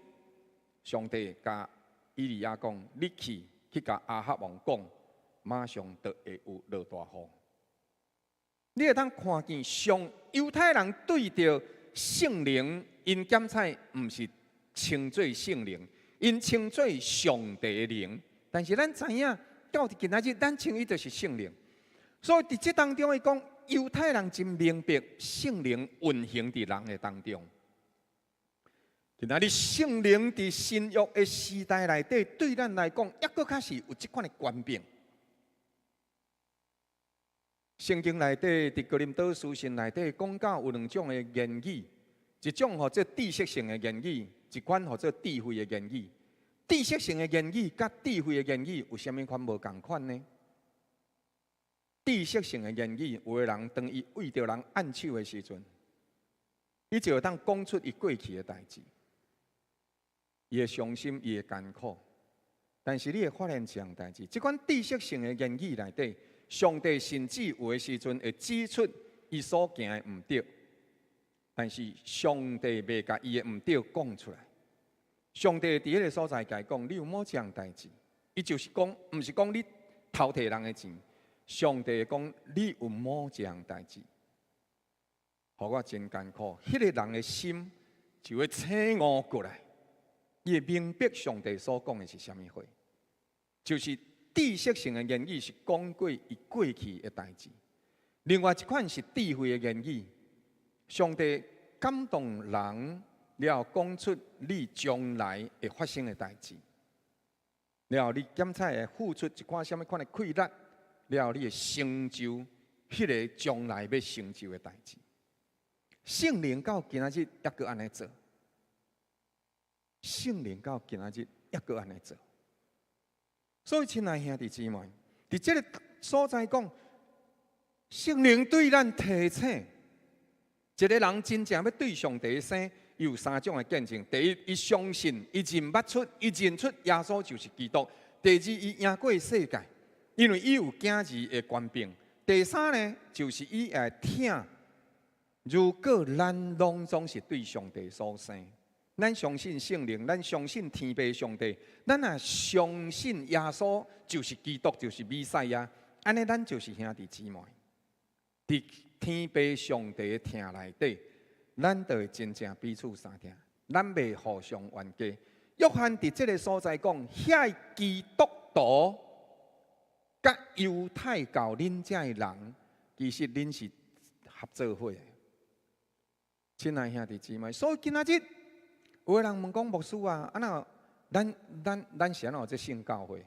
上帝共以利亞講：你去去共亞哈王講，馬上就會有落大雨。你會當看見上猶太人對著聖靈，𪜶檢採毋是稱做聖靈，𪜶稱做上帝的靈。但是咱知影，到今仔日，咱稱伊就是聖靈。所以佇這當中，伊講猶太人真明白聖靈運行佇人的當中。今仔日聖靈佇新約的時代內底，對咱來講，猶閣較是有這款的權柄。聖經內底，佇哥林多書信內底講到有兩種的言語，一種號做知識性的言語，一款號做智慧的言語。知識性的言語佮智慧的言語有啥物款無仝款呢？知識性的言語，有的人當伊為著人按手的時陣，伊就會當講出伊過去的代誌，伊會傷心，伊會艱苦。但是你會發現一項代誌，這款知識性的言語內底，上帝甚至有的時陣會指出伊所行的毋對，但是上帝袂共伊的毋對講出來。上帝佇彼个所在共伊講，你有某一項代誌，伊就是講，毋是講你偷提人的錢。上帝講，你有某一項代誌，予我真艱苦。彼个人的心就會醒悟過來，伊會明白上帝所講的是啥物話，就是知識性的言語是講過伊過去的代誌。另外一款是智慧的言語，上帝感動人了後講出你將來會發生的代誌，了後你檢採會付出一寡啥物款的氣力，了後你會成就彼个將來欲成就的代誌。聖靈到今仔日猶閣按呢做，聖靈到今仔日猶閣按呢做。所以，親愛兄弟姊妹，佇這个所在講，聖靈對咱提醒，一个人真正欲對上帝生，有三種的見證。第一，伊相信，伊認捌出，伊認出耶穌就是基督。第二，伊贏過世界，因為伊有囝兒的權柄。第三呢，就是伊會疼。如果咱攏總是對上帝所生，咱相信聖靈，咱相信天父上帝，咱若相信耶穌就是基督，就是彌賽亞，按呢咱就是兄弟姊妹。佇天父上帝的疼內底，咱就會真正彼此相疼，咱袂互相冤家。約翰佇這个所在講，遐基督徒佮猶太教恁遮的人，其實恁是合做伙的。親愛兄弟姊妹，所以今仔日有的人問講牧師啊，啊若咱咱咱是按怎這聖教會？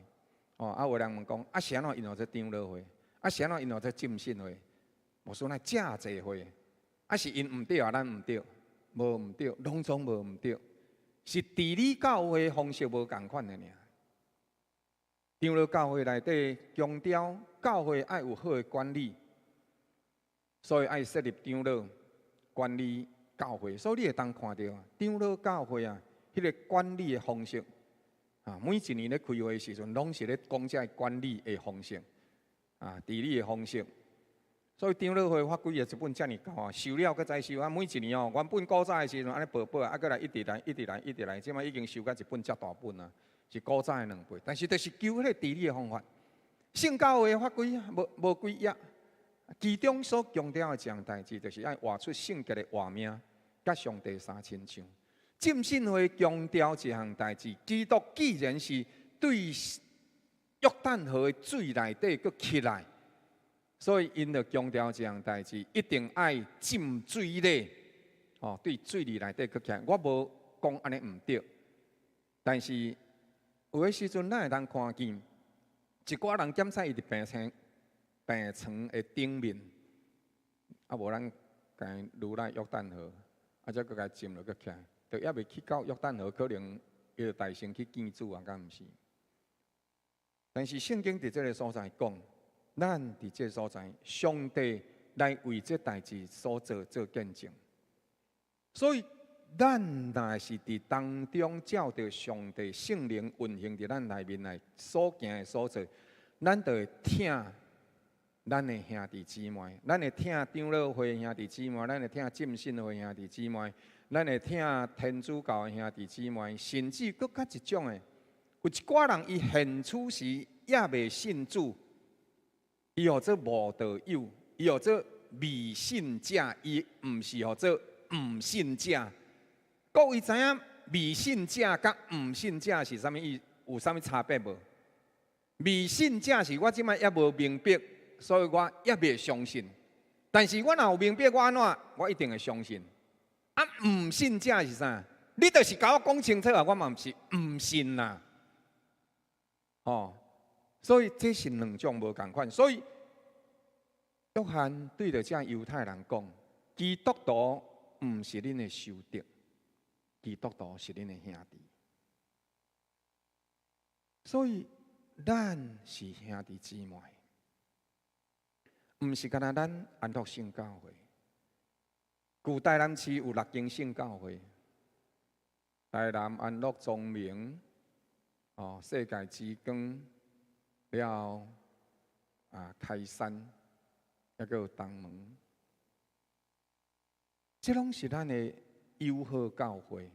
哦，啊有的人問講，啊是按怎𪜶有這長老會？啊是按怎𪜶有這浸信會？牧師哪遮濟會？啊是𪜶毋對啊，咱毋對，無毋對，攏總無毋對，是治理教會方式無仝款的爾。長老教會內底強調教會愛有好的管理，所以愛設立長老管理教會，所以你會當看著長老教會啊，彼个管理的方式啊，每一年咧開會的時陣，攏是咧講這个管理的方式啊，治理的方式。所以長老會法規也一本遮爾厚啊，收了閣再收啊，每一年哦，原本古早的時陣按呢薄薄啊，閣來一直來，一直來，一直來，這擺已經收甲一本遮大本啊，是古早的兩倍。但是就是求彼個治理的方法。聖教會法規無無幾頁，其中所強調的一項代誌，就是愛活出聖潔的活命，佮上帝相親像。浸信會強調一項代誌，基督既然是對約旦河的水內底閣起來，所以𪜶就強調一項代誌，一定愛浸水禮，哦，對水裡內底閣起來。我無講按呢毋對，但是有的時陣，咱會當看見一寡人檢採伊佇病床病床的頂面，啊無咱共擄來約旦河，啊才閣共浸落閣起來，就猶未去到約旦河，可能伊就代先去見主啊，敢毋是？但是聖經佇這个所在講，咱佇這个所在，上帝來為這代誌所做做見證，所以咱若是佇當中照著上帝聖靈運行佇咱內面來所行的所做，咱就會疼咱的兄弟姊妹，咱會疼長老會兄弟姊妹，咱會疼浸信會兄弟姊妹，咱會疼天主教的兄弟姊妹，甚至閣較一種的，有一寡人伊現此時猶未信主，伊號做無道友，伊號做未信者，伊毋是號做毋信者。各位知影未信者佮毋信者是啥物意？有啥物差別無？未信者是我這擺猶無明白，所以我猶未相信。但是我若有明白，我按怎？我一定會相信。啊，毋信者是啥？你就是共我講清楚啊，我嘛毋是毋信啦。哦，所以這是兩種無仝款。所以約翰對著這猶太人講：基督徒毋是恁的仇敵，基督徒是恁的兄弟。所以咱是兄弟姊妹，毋是干焦咱安樂聖教會。舊台南市有六間聖教會，台南安樂宗明，哦，世界之光，了後啊開山，抑閣有東門，這攏是咱的友好教會。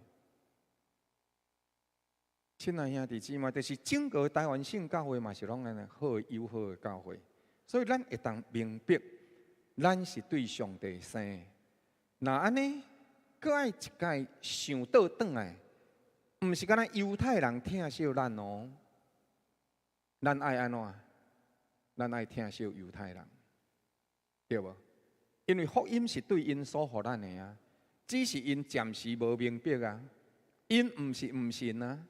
親愛兄弟姊妹，就是整個台灣聖教會嘛是攏按呢好友好的教會，所以咱會當明白，咱是對上帝生的。若按呢，閣愛一擺想倒轉來，毋是干焦猶太人疼惜咱哦，咱愛按怎？咱愛疼惜猶太人，對無？因為福音是對𪜶所予咱的啊，只是𪜶暫時無明白啊，𪜶毋是毋信啊。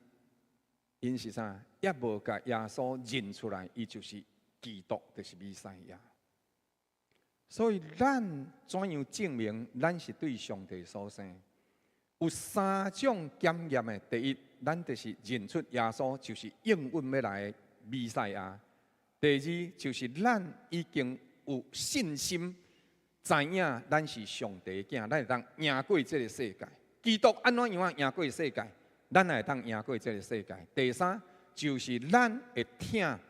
𪜶是啥？猶無共耶穌認出來，伊就是基督，就是彌賽亞。所以咱怎樣證明咱是對上帝所生？有三種檢驗的。第一，咱就是認出耶穌就是應允欲來的彌賽亞。第二，就是咱已經有信心，知影咱是上帝的囝，咱會當贏過這个世界。基督按怎樣啊贏過世界？咱也會當贏過這个世界。第三，就是咱會疼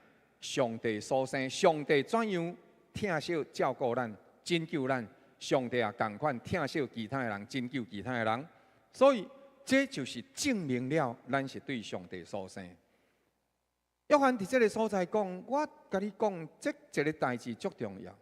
上帝所生，上帝怎樣疼惜照顧咱、拯救咱，上帝也仝款疼惜其他的人、拯救其他的人。所以，這就是證明了咱是對上帝所生。約翰佇這个所在講，我共你講，這一个代誌足重要，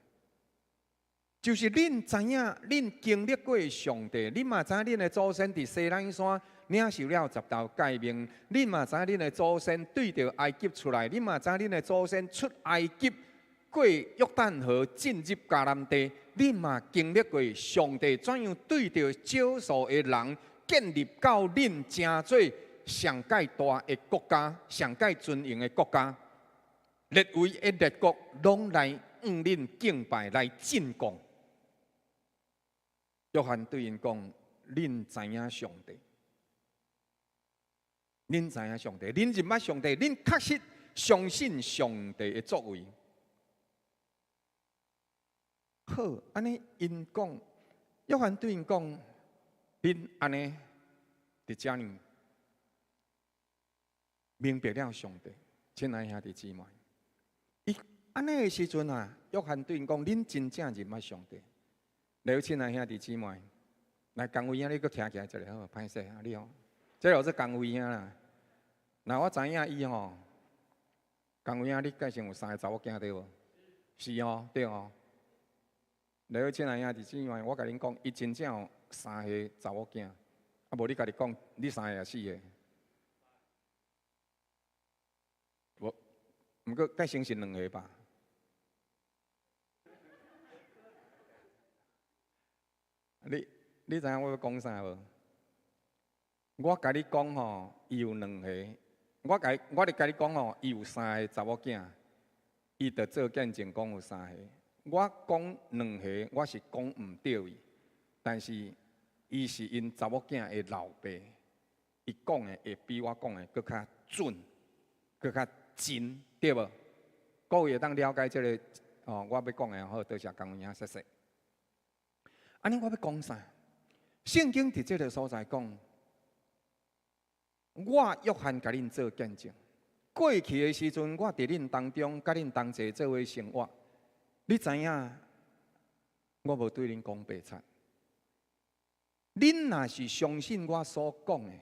就是恁知影，恁經歷過上帝，恁嘛知影恁的祖先佇西奈山領受了十條誡命，恁嘛知影恁的祖先對著埃及出來，恁嘛知影恁的祖先出埃及過約旦河進入迦南地，恁嘛經歷過上帝怎樣對著少數的人建立到恁成做上蓋大的國家、上蓋尊榮的國家，列位的列國攏來向恁敬拜、來進貢。約翰對𪜶講：恁知影上帝，恁知影上帝，恁認捌上帝，恁確實相信上帝的作為。好，按呢𪜶講，約翰對𪜶講：恁按呢佇遮爾明白了上帝，親愛兄弟姊妹，伊按呢的時陣啊，約翰對𪜶講：恁真正認捌上帝。來，親愛兄弟姊妹，來江偉兄，你閣徛起來一下好，歹勢啊，你吼，這個叫做江偉兄啦。那我知影伊吼，江偉兄，你蓋先有三个查某囝對無？是哦，對哦。來，親愛兄弟姊妹，我共恁講，伊真正有三个查某囝，啊無你家己講，你三个抑四个？無，毋過蓋先是兩个吧？你知影我欲講啥無？我共你講吼，伊有兩个。我咧共你講吼，伊有三个查某囝，伊就做見證講有三个。我講兩个，我是講毋對伊，但是伊是𪜶查某囝的老爸，伊講的會比我講的閣較準，閣較真，對無？各位會當了解這个哦，我欲講的好，多謝江有影，謝謝。按呢，我欲講啥？聖經佇這个所在講，我約翰共恁做見證。過去的時陣，我佇恁當中，佮恁同齊做伙生活。恁你知影，我無對恁講白賊。恁若是相信我所講的，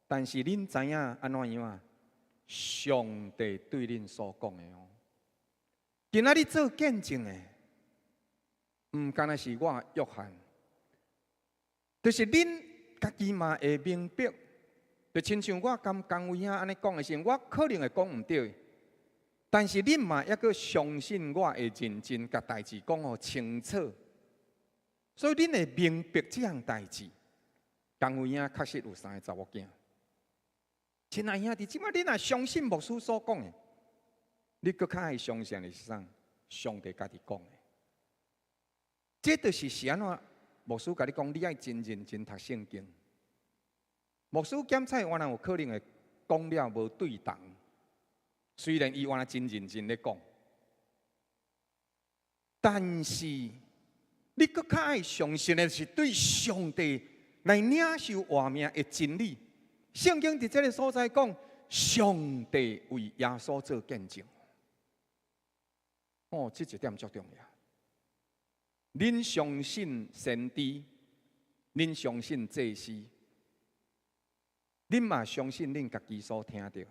但是恁知影按怎樣啊？上帝對恁所講的哦。今仔日做見證的，毋干焦是我約翰，就是恁家己嘛會明白。就親像我佮江威兄按呢講的時陣，我可能會講毋對，但是恁嘛猶閣相信我會認真共代誌講予清楚，所以恁會明白這項代誌。江威兄確實有三个查某囝。親愛兄弟，這擺你若相信牧師所講的，你閣較愛相信的是啥？上帝家己講的。這就是按怎牧師共你講，你愛真認真讀聖經。牧師檢採原來有可能會講了無對同，雖然伊原來真認真咧講，但是你閣較愛相信的是對上帝來領受活命的真理。聖經佇這个所在講，上帝為耶穌做見證。哦，這一點足重要。恁相信先知，恁相信祭司，恁嘛相信恁家己所聽著的。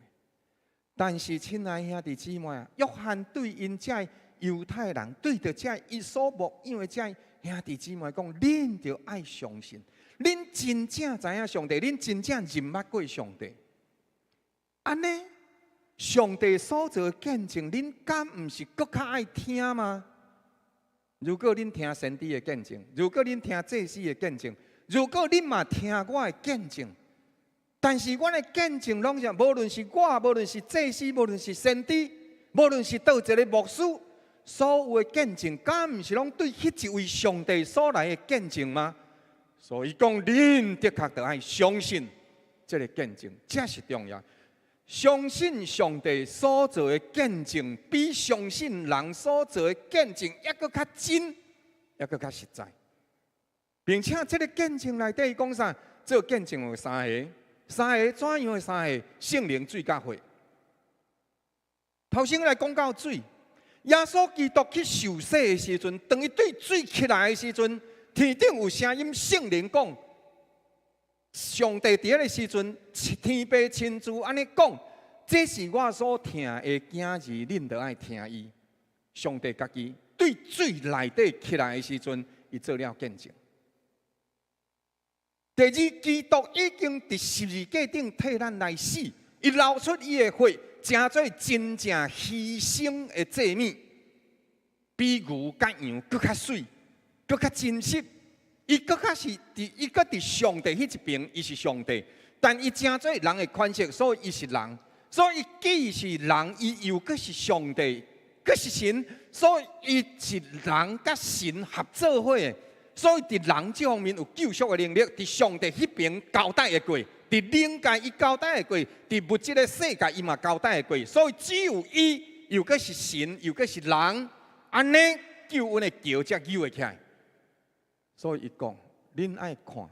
但是，親愛兄弟姊妹啊，約翰對𪜶這猶太人，對著這伊所牧養的這兄弟姊妹講，恁著愛相信，恁真正知影上帝，恁真正認捌過上帝。按呢，上帝所做的見證，恁敢毋是閣較愛聽嗎？如果恁聽先知的見證，如果恁聽祭司的見證，如果恁嘛聽我的見證，但是阮的見證攏是，無論是我，無論是祭司，無論是先知，無論是佗一个牧師，所有的見證，敢毋是攏對彼一位上帝所來的見證嗎？所以講，恁的確著愛相信這个見證，這是重要。相信上帝所做的見證，比相信人所做的見證猶閣較真，猶閣較實在。並且這个見證內底講啥？做見證有三个，三个怎樣的三个？聖靈、水佮血。頭先來講到水，耶穌基督去受洗的時陣，當伊對水起來的時陣，天頂有聲音，聖靈講。上帝佇彼个時陣，天父親自按呢講，這是我所疼的囝兒，恁著愛聽伊。上帝家己對水內底起來的時陣，伊做了見證。第二，基督已經佇十字架頂替咱來死，伊流出伊的血，成做真正犧牲的祭物，比牛佮羊閣較媠，閣較真實。伊閣較是佇伊閣佇上帝彼一邊，伊是上帝，但伊成做人的款式，所以伊是人。所以伊既是人，伊又閣是上帝，閣是神，所以伊是人佮神合做伙的。所以佇人這方面有救贖的能力，佇上帝彼邊交代會過，佇靈界伊交代會過，佇物質的世界伊嘛交代會過。所以只有伊又閣是神，又閣是人，按呢救恩的橋才扭會起來。所以伊講，恁愛看，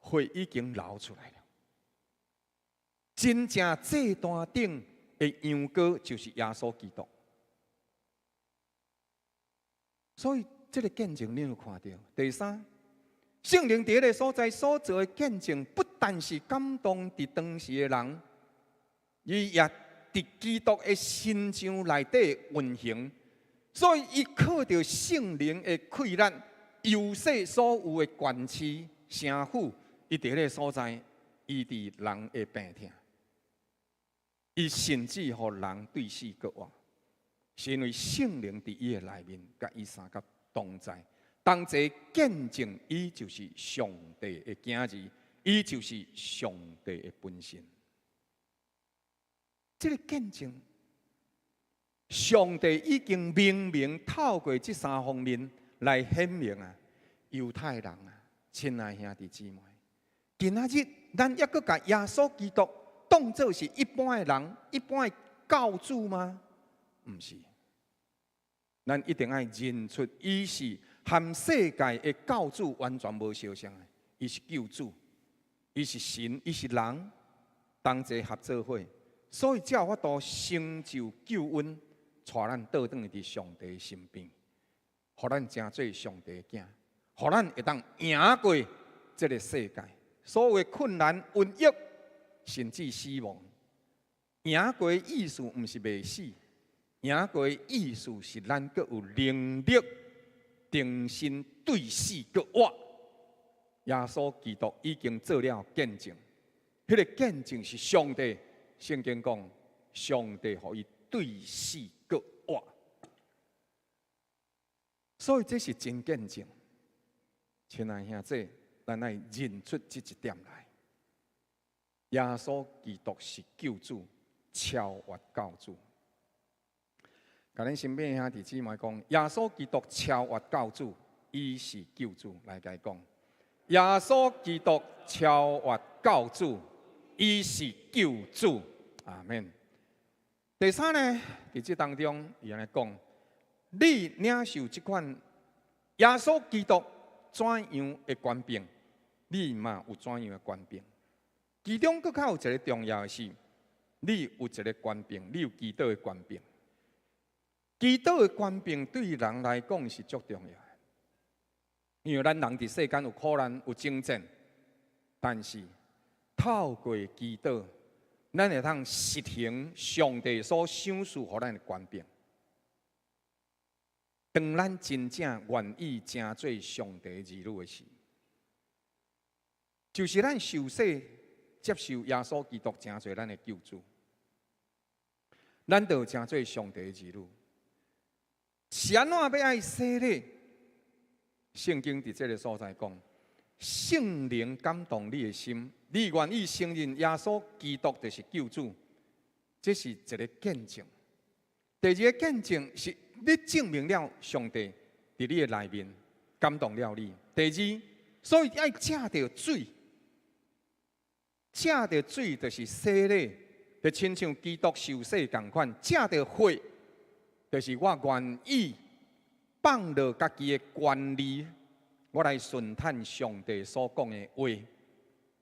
血已經流出來了。真正祭壇頂的羊羔就是耶穌基督。所以這个見證恁有看著。第三，聖靈佇彼个所在所做的見證，不但是感動佇當時的人，伊也佇基督的身上內底運行。所以伊靠著聖靈的氣力，遊說所有的權勢、城府，伊佇彼个所在醫治人的病痛，伊甚至予人對死閣活，是因為聖靈佇伊的內面，佮伊相佮同在，同齊見證伊就是上帝的囝兒，伊就是上帝的本身。這个見證，上帝已經明明透過這三方面來顯明啊，猶太人啊，親愛兄弟姊妹，今仔日咱猶閣共耶穌基督當做是一般的人、一般的救主嗎？毋是，咱一定愛認出伊是和世界的救主完全無相像的，伊是救主，伊是神，伊是人，同齊合做伙，所以才有法度成就救恩，帶咱倒轉去佇上帝身邊。予咱成做上帝的囝，予咱會當贏過這个世界所有的困難、瘟疫，甚至死亡。贏過的意思毋是袂死，贏過的意思是咱閣有能力重新對死閣活。耶穌基督已經做了見證，彼个見證是上帝。聖經講，上帝予伊對死閣活，所以這是真見證。親愛兄弟，咱愛認出這一點來。耶穌基督是救主，超越救主。共恁身邊兄弟姊妹講，耶穌基督超越救主，伊是救主。來共伊講，耶穌基督超越救主，伊是救主。阿們。第三呢，佇這當中，伊按呢講，你領受這款耶穌基督怎樣的權柄，你嘛有怎樣的權柄。其中閣較有一个重要的是，你有一个權柄，你有祈禱的權柄。祈禱的權柄對人來講是足重要的，因為咱人佇世間有苦難、有爭戰，但是透過祈禱，咱會通實行上帝所賞賜予咱的權柄。當咱真正願意成做上帝兒女的時，就是咱受洗接受耶穌基督成做咱的救主，咱就成做上帝的兒女。是按怎欲愛洗禮？聖經佇這个所在講，聖靈感動你的心，你願意承認耶穌基督就是救主，這是一个見證。第二个見證是你證明了上帝佇你的內面感動了你。第二，所以愛藉著水，藉著水就是洗禮，就親像基督受洗仝款；藉著血，就是我願意放落家己的權利，我來順趁上帝所講的話，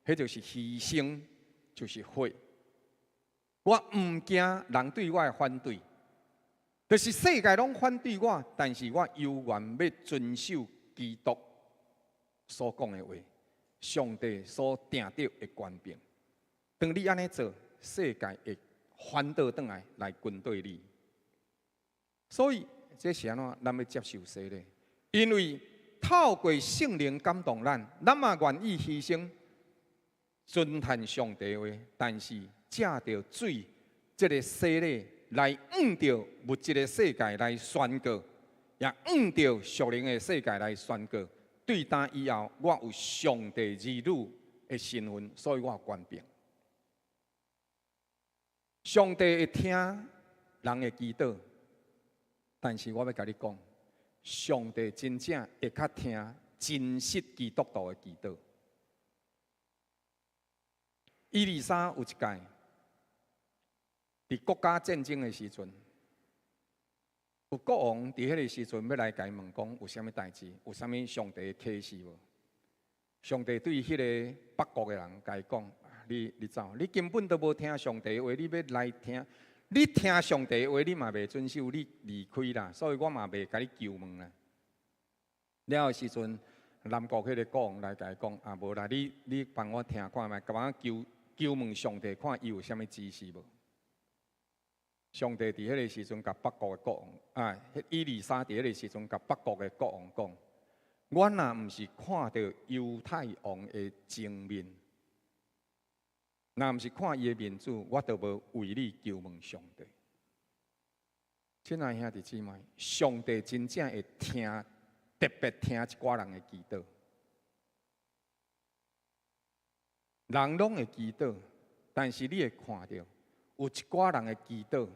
彼就是犧牲，就是血。我毋驚人對我的反對，就是世界攏反對我，但是我猶原欲遵守基督所講的話，上帝所定著的權柄。當你按呢做，世界會反倒轉來來軍對你。所以這是按怎？咱欲接受洗禮，因為透過聖靈感動咱，咱嘛願意犧牲，遵行上帝話，但是藉著水這个洗禮來向著物質的世界來宣告，也向著屬靈的世界來宣告。對今以後，我有上帝兒女的身份，所以我有權柄。上帝會聽人的祈禱，但是我欲共你講，上帝真正會較聽真實基督徒的祈禱。以利沙有一擺，佇國家戰爭的時陣，有國王佇彼个時陣欲來共伊問講有啥物代誌，有啥物上帝的啟示無？上帝對彼个北國的人共伊講：你你走，你根本都無聽上帝話，你欲來聽？你聽上帝話，你嘛袂遵守，你離開啦，所以我嘛袂共你求問啦。了後時陣，南國彼个國王來共伊講：啊，無啦，你你幫我聽看覓，共我求求問上帝，看伊有啥物指示無？上帝佇彼个時陣，共北國的國王啊，以利沙佇彼个時陣，共北國的國王講：我若毋是看著猶太王的正面，若毋是看伊的面子，我都無為你求問上帝。親愛兄弟姊妹，上帝真正會聽，特別聽一寡人的祈禱。人攏會祈禱，但是你會看著有一寡人的祈禱，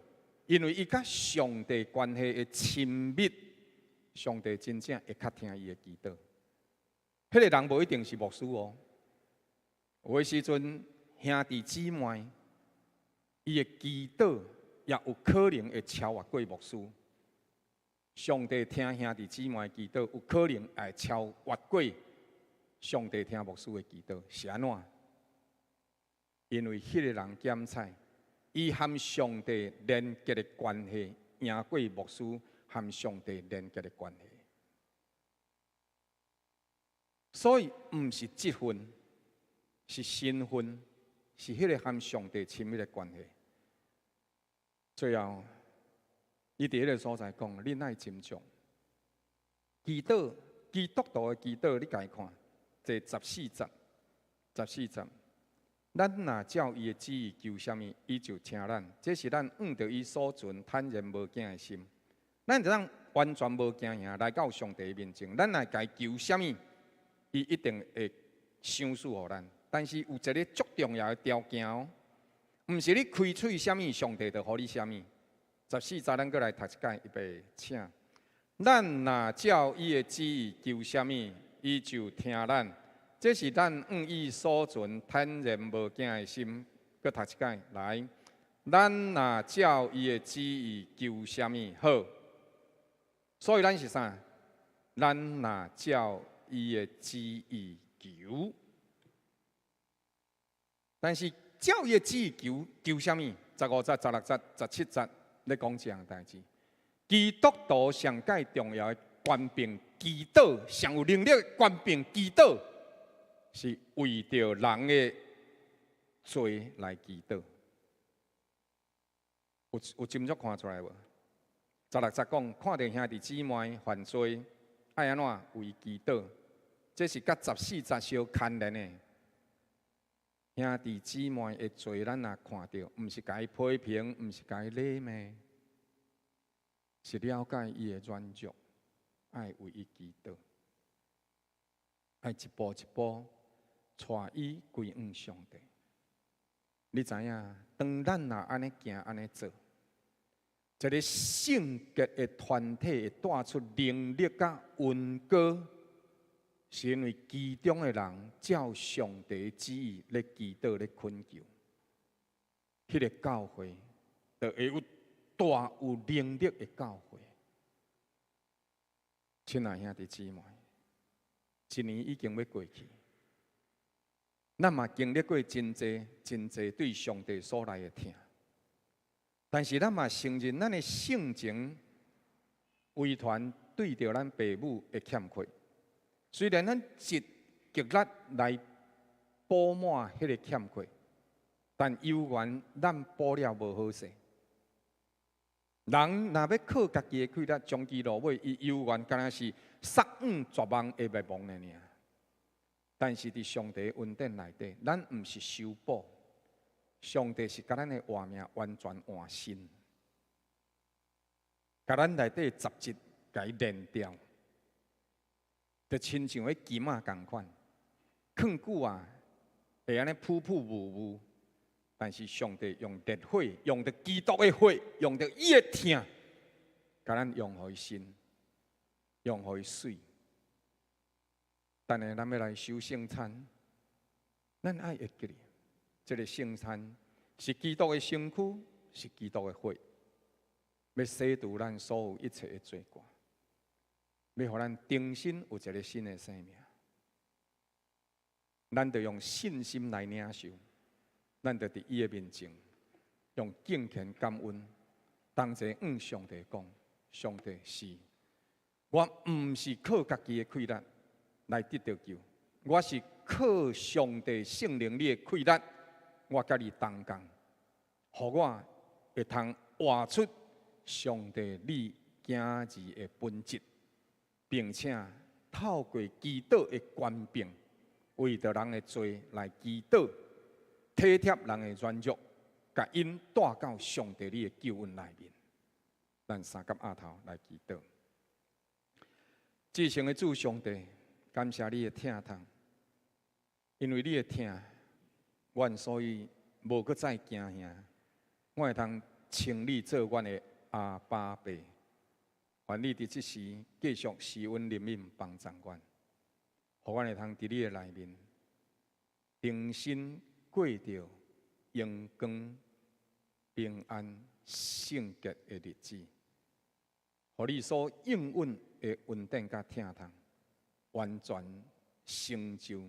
因為伊佮上帝關係的親密，上帝真正會較聽伊的祈禱。彼个人無一定是牧師哦，有的時陣兄弟姊妹，伊的祈禱也有可能會超越過牧師。上帝聽兄弟姊妹祈禱，有可能會超越過上帝聽牧師的祈禱，是按怎？因為彼个人檢採，伊和上帝連結的關係，贏過牧師和上帝連結的關係。所以毋是職分，是身份，是彼個和上帝親密的關係。最後，伊佇彼個所在講，恁愛斟酌。祈禱，基督徒的祈禱，你共伊看，這十四節，十四節。咱若照伊的旨意求啥物，伊就聽咱。這是咱向著伊所存坦然無驚的心。咱就當完全無驚嚇來到上帝面前，咱來共伊求啥物，伊一定會賞賜予咱。但是有一个足重要的條件哦，毋是你開喙啥物，上帝就予你啥物。十四節，咱閣來讀一擺，預備，請。咱若照伊的旨意求啥物，伊就聽咱。這是咱向伊所存坦然無驚的心。閣讀一擺來，咱若照伊的旨意求啥物好，所以咱是啥？咱若照伊的旨意求，但是照伊的旨意求，求啥物？15節、16節、17節咧講這項代誌。基督徒上蓋重要的權柄，祈禱上有能力的權柄，祈禱是為著人的罪來祈禱。有斟酌看出來無？16節講，看著兄弟姊妹犯罪，愛按怎為祈禱？這是佮十四節相牽連的。兄弟姊妹的罪，咱若看著，毋是共伊批評，毋是共伊禮罵，是了解伊的軟弱，愛為伊祈禱，愛一步一步帶伊歸向上帝。你知影，當咱若按呢行，按呢做，一个聖潔的團體會帶出能力佮恩膏，是因為其中的人照上帝旨意咧祈禱咧懇求，彼个教會就會有大有能力的教會。親愛兄弟姊妹，一年已經欲過去，咱嘛經歷過真濟真濟對上帝所來的疼，但是咱嘛承認咱的性情遺傳對著咱爸母的欠缺。雖然咱盡極力來補滿彼个欠缺，但猶原咱補了無好勢。人若欲靠家己的氣力，終其落尾，伊猶原敢若是失望絕望會滅亡的爾。但是佇上帝恩典內底，咱毋是修補，上帝是共咱的活命完全換新，共咱內底雜質共伊煉掉，就親像彼金仔仝款，囥久啊會按呢浡浡霧霧。但是上帝用烈火，用著基督的血，用著伊的疼，共咱用予伊新，用予伊媠。等下咱欲來守聖餐，咱愛會記得，這个聖餐是基督的身軀，是基督的血，欲洗除咱所有一切的罪過，欲予咱重新有一个新的生命。咱就用信心來領受，咱就佇伊的面前，用敬虔感恩，同齊向上帝講：上帝是，我毋是靠家己的氣力來得著救，我是靠上帝聖靈你的氣力，我佮你同工，予我會通活出上帝你囝兒的本質，並且透過祈禱的權柄，為著人的罪來祈禱，體貼人的軟弱，共𪜶帶到上帝你的救恩內面。咱三佮額頭來祈禱。至聖的主上帝，感謝你的疼痛，因為你的疼，阮所以無閣再驚嚇。我會通稱你做阮的阿爸父。願你佇這時繼續施恩憐憫幫助阮，予阮會通佇你的內面重新過著榮光、平安、聖潔的日子，予你所應允的恩典佮疼痛，完全成就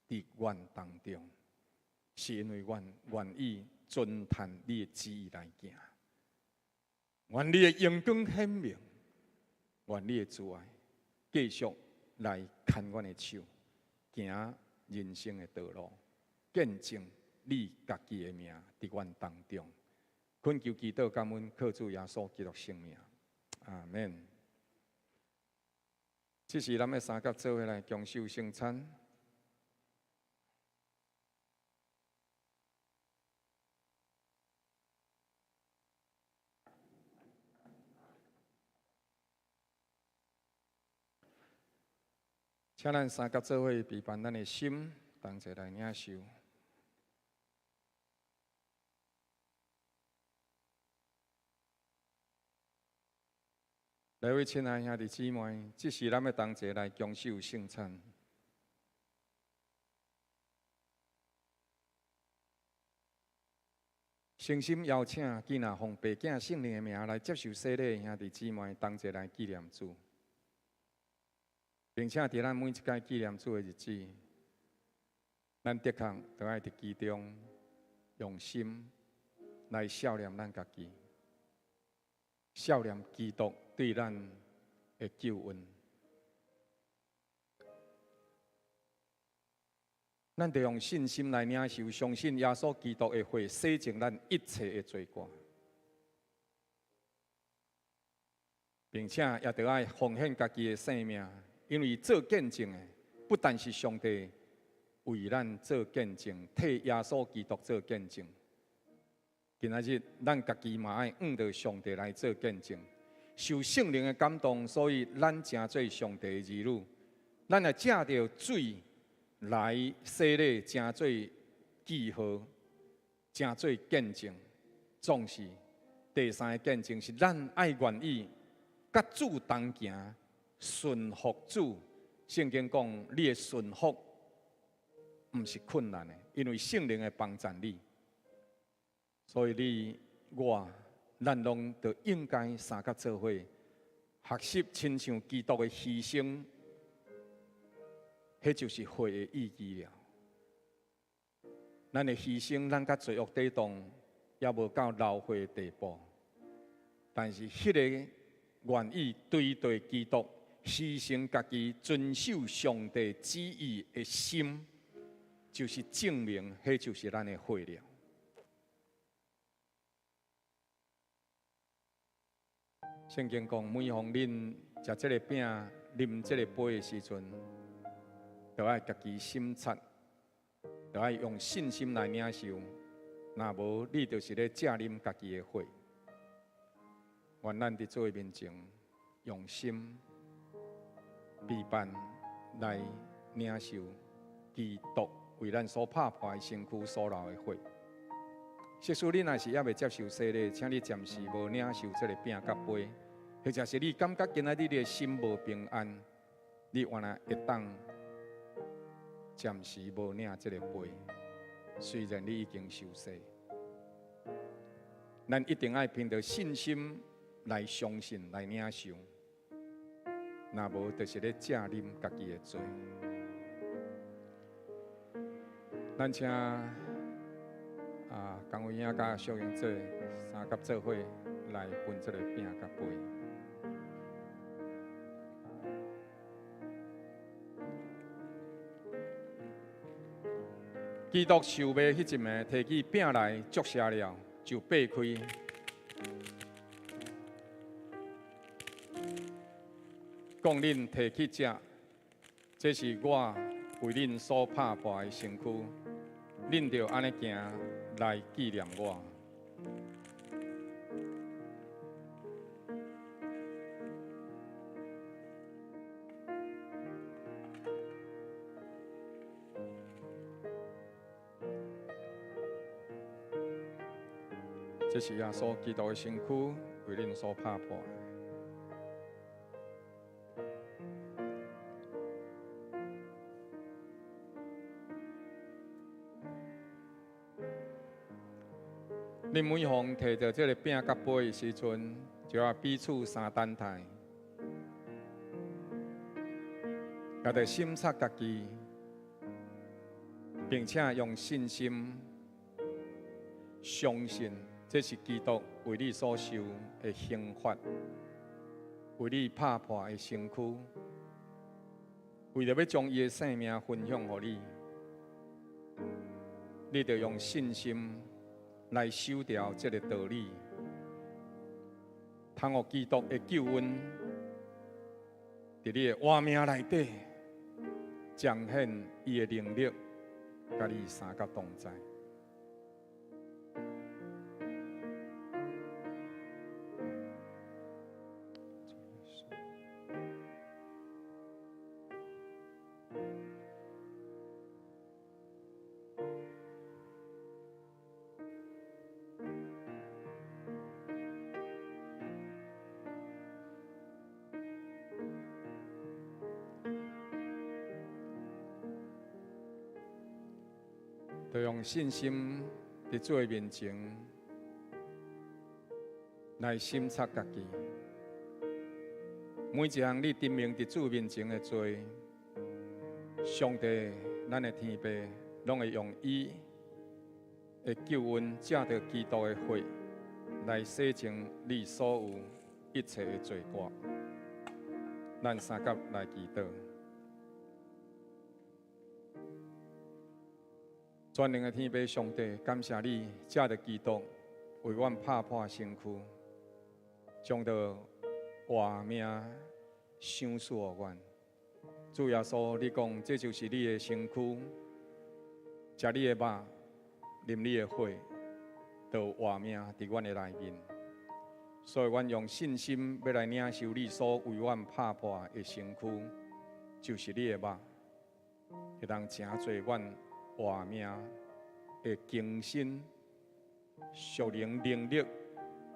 佇阮當中，是因為阮願意遵趁你的旨意來行，願你的榮光顯明，願你的慈愛繼續來牽阮的手。行人生的道路，见证你家己的名伫阮当中。恳求祈祷感恩，靠主耶稣基督圣名，阿们。这时，咱欲三甲做伙来共守圣餐。请咱三甲做伙备办咱的心，同齐来领受。来位亲爱兄弟姊妹，这时咱欲同齐来共守圣餐。诚心邀请今仔奉父子圣灵的名来接受洗礼的兄弟姊妹，同齐来纪念主，并且伫咱每一摆纪念主的日子，咱的确都爱伫其中用心来肖念咱家己，肖念基督对咱的救恩。咱得用信心来领受，相信耶稣基督的血洗净咱一切的罪过，并且也得爱奉献家己的生命，因为做见证的不但是上帝为咱做见证，替耶稣基督做见证。今仔日咱家己嘛爱向著上帝来做见证，受圣灵的感动，所以咱成做上帝的儿女，咱会藉著水来洗礼，成做记号，成做见证。总是第三个见证是咱爱愿意佮主同行，顺服主。圣经讲，你的顺服毋是困难的，因为圣灵会帮助你。所以你我，咱拢就应该三甲做伙，学习亲像基督的牺牲，彼就是血的意义了。咱的牺牲，咱佮罪恶抵挡，也无到流血的地步。但是，彼个愿意对待基督牺牲家己、遵守上帝旨意的心，就是证明，彼就是咱的血了。圣经讲，每逢恁食这个饼、啉这个杯的时阵，就爱家己省察，就爱用信心来领受。若无，你就是咧食啉家己的血。愿咱伫主的面前，用心备办来领受基督为咱所拍破的身躯所流的血。即使你若是犹未接受洗礼，请你暂时无领受这个饼佮杯，或者是你感觉今仔日你的心无平安，你原来会当暂时无领这个杯。虽然你已经受洗，咱一定爱凭著信心来相信、来领受。若无，就是咧食啉家己的罪。咱请江伟兄佮小英姐三甲做伙来分这个饼佮杯。基督受卖彼一暝，提起饼来祝谢了，就擘开，讲：恁提去食，这是我为恁所拍破的身躯，恁著按呢行来纪念我。这是耶稣基督的身躯，为恁所拍破。恁每逢提著这个饼佮杯的时阵，就要彼此相担待，也著省察家己，并且用信心相信，这是基督为你所受的刑罚，为你拍破的身躯，為著欲將伊的性命分享予你，你著用信心來守牢這个道理，通予基督的救恩佇你的活命內底彰顯伊的能力，佮你相佮同在。就用信心佇主的面前來審查家己。每一項你證明佇主面前的罪，上帝，咱的天父，攏會用伊的救恩，藉著基督的血來洗淨你所有一切的罪過。咱三甲來祈禱。全能的天父上帝，感謝你藉著基督為阮拍破身軀，將著活命賞賜予阮。主耶穌，你講這就是你的身軀，食你的肉，啉你的血，就活命佇阮的內面。所以，阮用信心欲來領受你所為阮拍破的身軀，就是你的肉，會當成做阮活命的更新、屬靈能力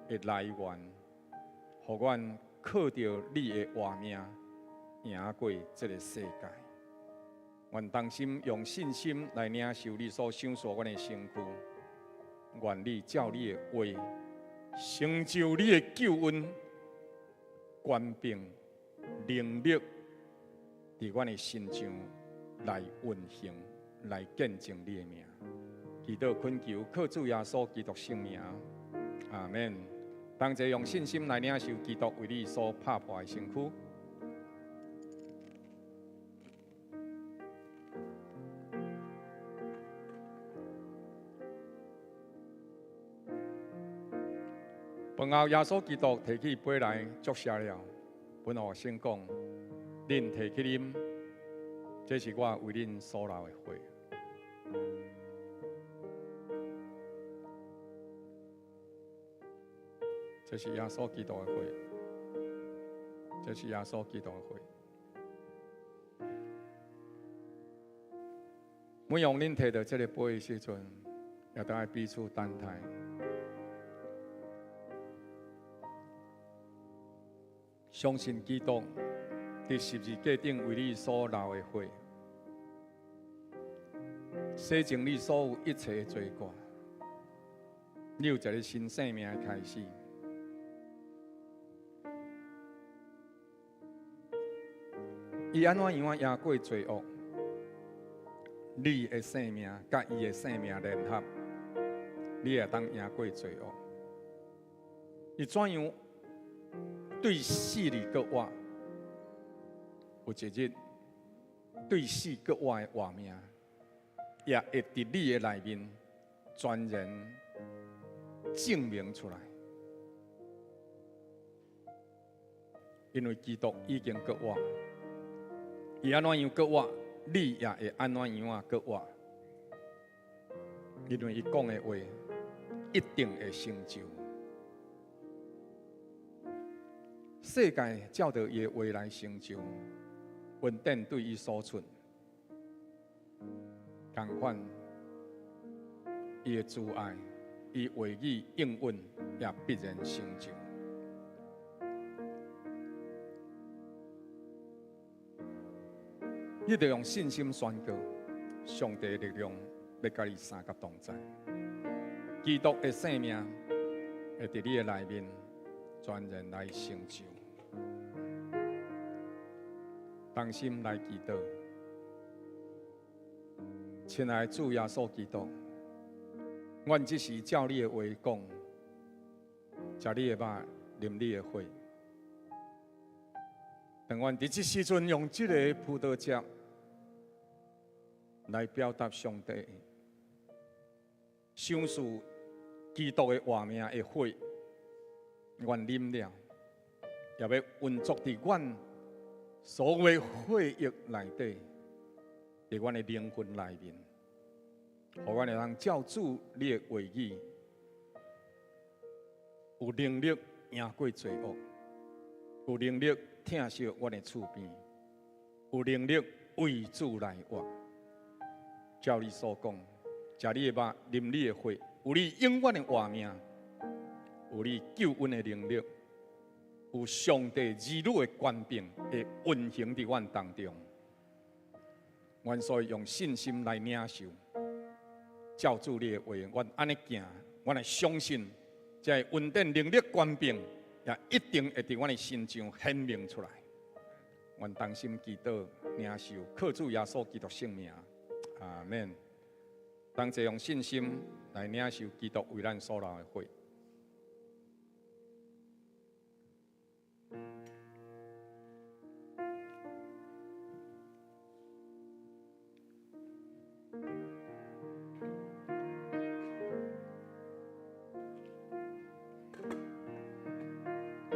的來源，予阮靠著你的活命贏過這个世界。阮同心用信心來領受你所賞賜阮的身軀，願你照你的話成就你的救恩、權柄、能力，佇阮的身上來運行，來見證你的名。祈禱懇求，靠主耶穌基督聖名，阿們。同齊用信心來領受基督為你所拍破的身軀。飯後，耶穌基督提起杯來，祝謝了，分予學生講：恁提去啉，這是我為恁所流的血。這是耶穌基督的血，這是耶穌基督的血。每當恁提著這个杯的時陣，也都愛彼此等待。相信基督佇十字架頂為你所流的血，洗淨你所有一切的罪過，你有一个新生命的開始。伊按怎樣贏過罪惡？你的生命佮伊的生命聯合，你會當贏過罪惡。伊怎樣對死裡閣活？有一日對死閣活的活命，也會佇你的內面全然證明出來。因為基督已經閣活，伊按怎樣閣活，你也會按怎樣仔閣活。因為伊講的話一定會成就。世界照著伊的話來成就，恩典對伊所出，仝款伊的慈愛，伊話語應允也必然成就。你著用信心宣告，上帝的力量欲佮你相佮同在。基督的生命會佇你的內面全然來成就。同心來祈禱，親愛的主耶穌基督，阮只是照你的話講，食你的肉，啉你的血。當當阮佇這時陣用這个葡萄汁來表達上帝賞賜基督的活命的血，阮啉了，也欲運作佇阮所有血液內底，佇阮的靈魂內面，予阮會當照主你的話語，有能力贏過罪惡，有能力疼惜阮的厝邊，有能力為主來活。照你所講，食你的肉，啉你的血，有你永遠的活命，有你救恩的能力，有上帝兒女的權柄會運行佇阮當中。阮所以用信心來領受，照主你的話，阮按呢行，阮來相信，這个恩典能力權柄也一定會佇阮的身上顯明出來。阮同心祈禱，領受靠主耶穌基督聖名，阿們。當這用信心來領受基督為咱所流的血。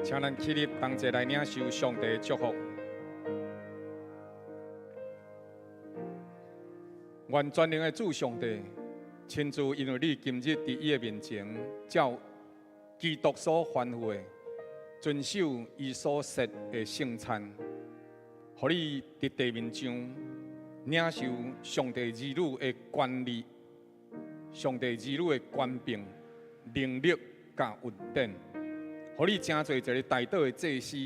請咱起立，同齊來領受上帝的祝福。願全能的主上帝親自，因為你今日佇伊的面前，照基督所吩咐的，遵守伊所設的聖餐，予你佇地面上領受上帝兒女的權利、上帝兒女的權柄、能力佮恩典，予你成做一个代禱的祭司，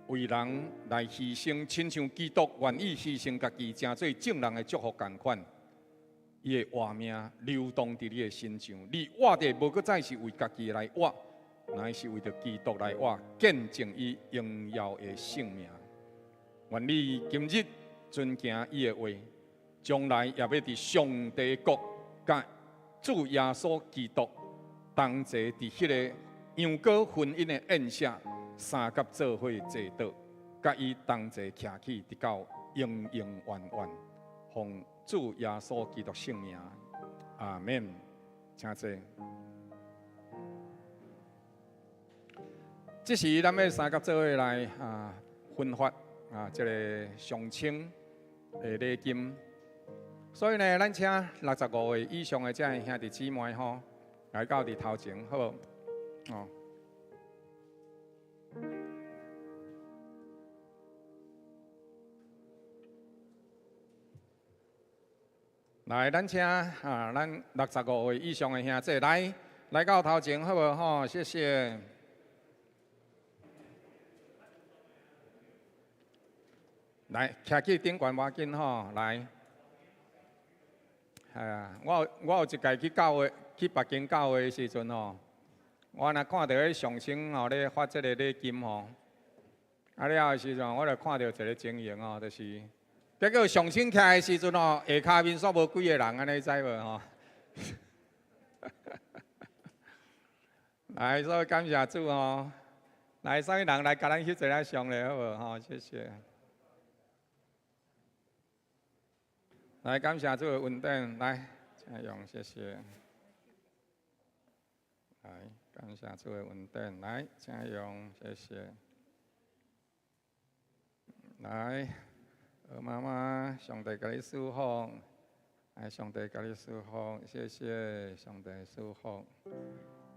為人來犧牲，親像基督願意犧牲家己，成做眾人的祝福仝款。伊的活命流動佇你的身上，你活的無閣再是為家己來活，乃是為著基督來活，見證伊榮耀的聖名。願你今日遵行伊的話，將來也欲佇上帝國佮主耶穌基督同齊佇彼个羊羔婚姻的宴席，相佮做伙坐倒，佮伊同齊徛起，直到永永遠遠，奉主耶穌基督聖名，阿們。請坐。這時，咱欲相佮做伙來分發這个上清的禮金。所以呢，咱請65歲以上的這个兄弟姊妹吼，來到佇頭前，好無？哦。來，咱請咱65歲以上的兄弟來到頭前，好無？吼，謝謝。來，徛起頂懸無要緊吼，來。係啊，我有一擺去教會，去別間教會的時陣吼，我若看著彼上清吼咧發這个禮金吼，了的時陣，我就看著一个情形吼，就是結果上清起來的時陣吼，下跤面煞無幾个人，按呢知無吼？來，所以感謝主吼，來，啥物人來共咱翕一下相咧，好無吼？謝謝。來，感謝主的恩典，來，請用，謝謝。來，感謝主的恩典，來，請用，謝謝。來，何媽媽，上帝共你賜福，來，上帝共你賜福，謝謝上帝賜福，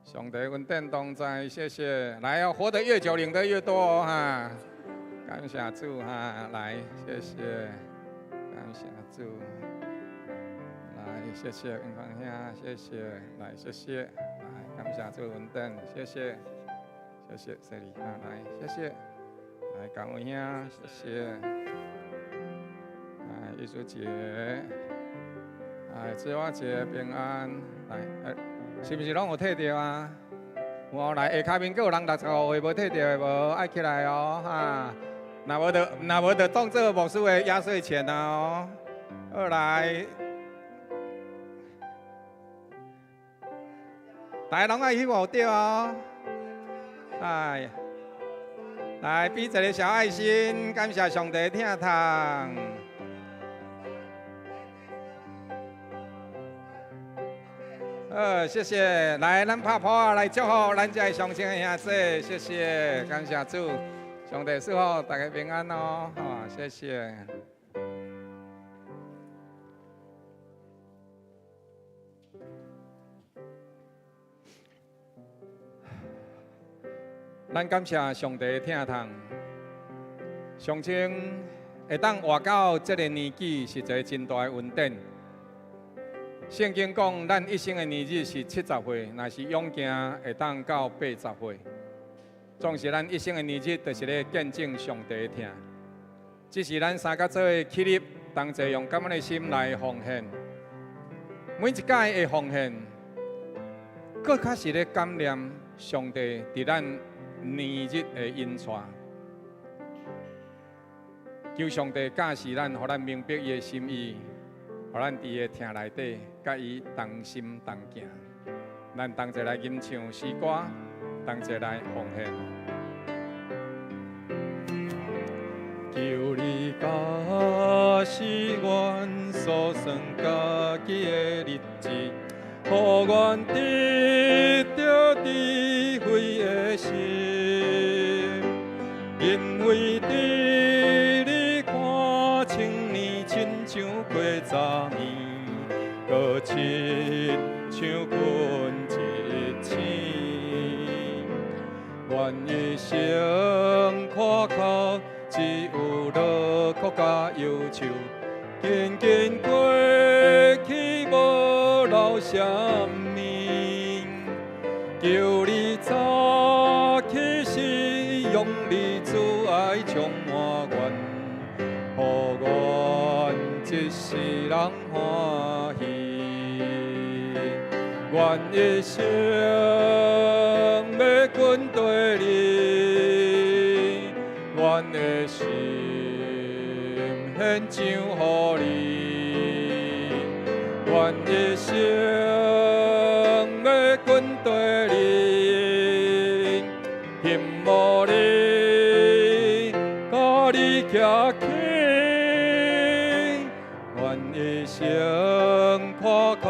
上帝恩典同在，謝謝。來哦，活得越久，領得越多哦，哈！感謝主哈，來，謝謝，感謝主。來，謝謝恩芳兄，謝謝，來，謝謝，來，感謝主恩典，謝謝，謝謝，謝你哈，來，謝謝，來，感恩兄，謝謝，來，玉珠姐，來，志華姐平安，來，是毋是攏有提著啊？有哦，來，下跤面閣有人65歲無提著的無？愛起來哦，哈！若無就若無就當做牧師的壓歲錢啊哦。好來，大家攏愛翕哦對哦。哎，來，比一个小愛心，感謝上帝疼痛。好，謝謝。來，咱拍噗仔來祝福咱這个上親的兄弟，謝謝，感謝主，上帝賜福大家平安哦，好，謝謝。咱感謝上帝疼痛，上清會當活到這个年紀，是一个真大的恩典。聖經講，咱一生的年日是70歲，若是勇健會當到80歲。總是咱一生的年日，就是咧見證上帝疼。只是咱三甲做伙起立，同齊用感恩的心來奉獻。每一屆的奉獻，閣較是咧感念上帝佇咱年日的引帶。求上帝教示咱，予咱明白伊的心意，予咱佇伊的疼內底，佮伊同心同行。咱同齊來吟唱詩歌，同齊來奉獻。求你教示阮所算家己的日子，予阮得著智慧的心，因為佇你看千年親像過昨暝，閣親像睏一醒。阮一生看哭，只有樂苦佮憂愁，緊緊過去無留啥物。求你早起時，用你慈愛充滿阮，予阮一世人歡喜。阮一生欲跟綴你，阮的心獻上予你，阮一生欲跟綴你，羡慕你，佮你徛起，阮一生看哭，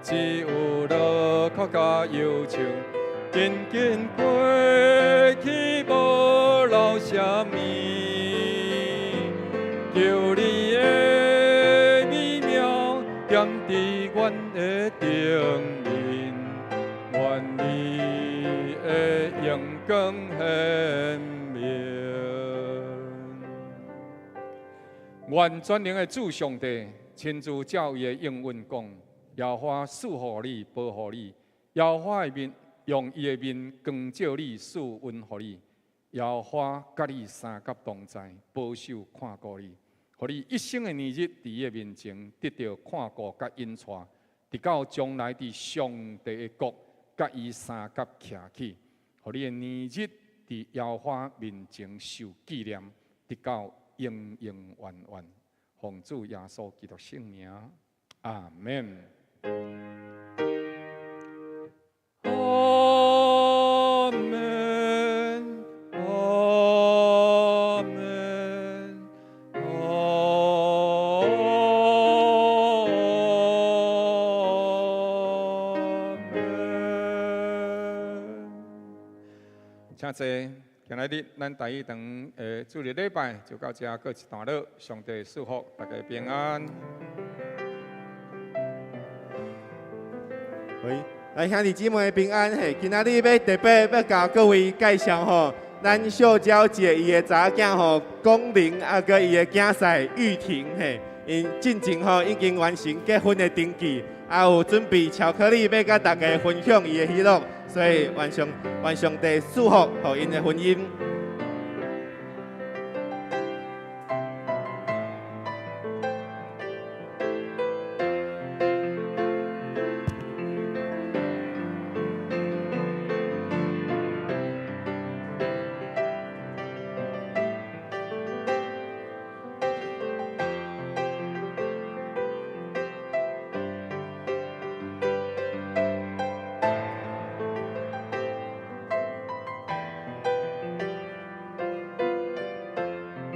只有樂苦佮憂愁，緊緊過去無留啥物。求你的美妙踮佇阮的頂面，願你的榮光顯明。願全能的主上帝親自照伊的應允講：耶和華賜福予你，保護你；耶和華的面用伊的面光照你，賜恩予你。耶和華佮你相佮同在，保守看顧你，予你一生的年日佇伊的面前得著看顧佮引帶，直到將來佇上帝的國佮伊相佮徛起，予你的年日佇耶和華面前受紀念，直到永永遠遠。奉主耶穌基督聖名，阿們。阿們，阿們，阿們。請坐。今仔日咱台語堂的主日禮拜就到這告一段落，上帝賜福大家平安。喂，來兄弟姊妹平安嘿！今仔日欲特別欲共各位介紹吼，咱秀嬌姐伊的查某囝吼，龔玲啊，閣伊的囝婿玉婷嘿，𪜶進前吼已經完成結婚的登記，啊有準備巧克力欲佮大家分享伊的喜樂，所以願上願上帝賜福予𪜶的婚姻。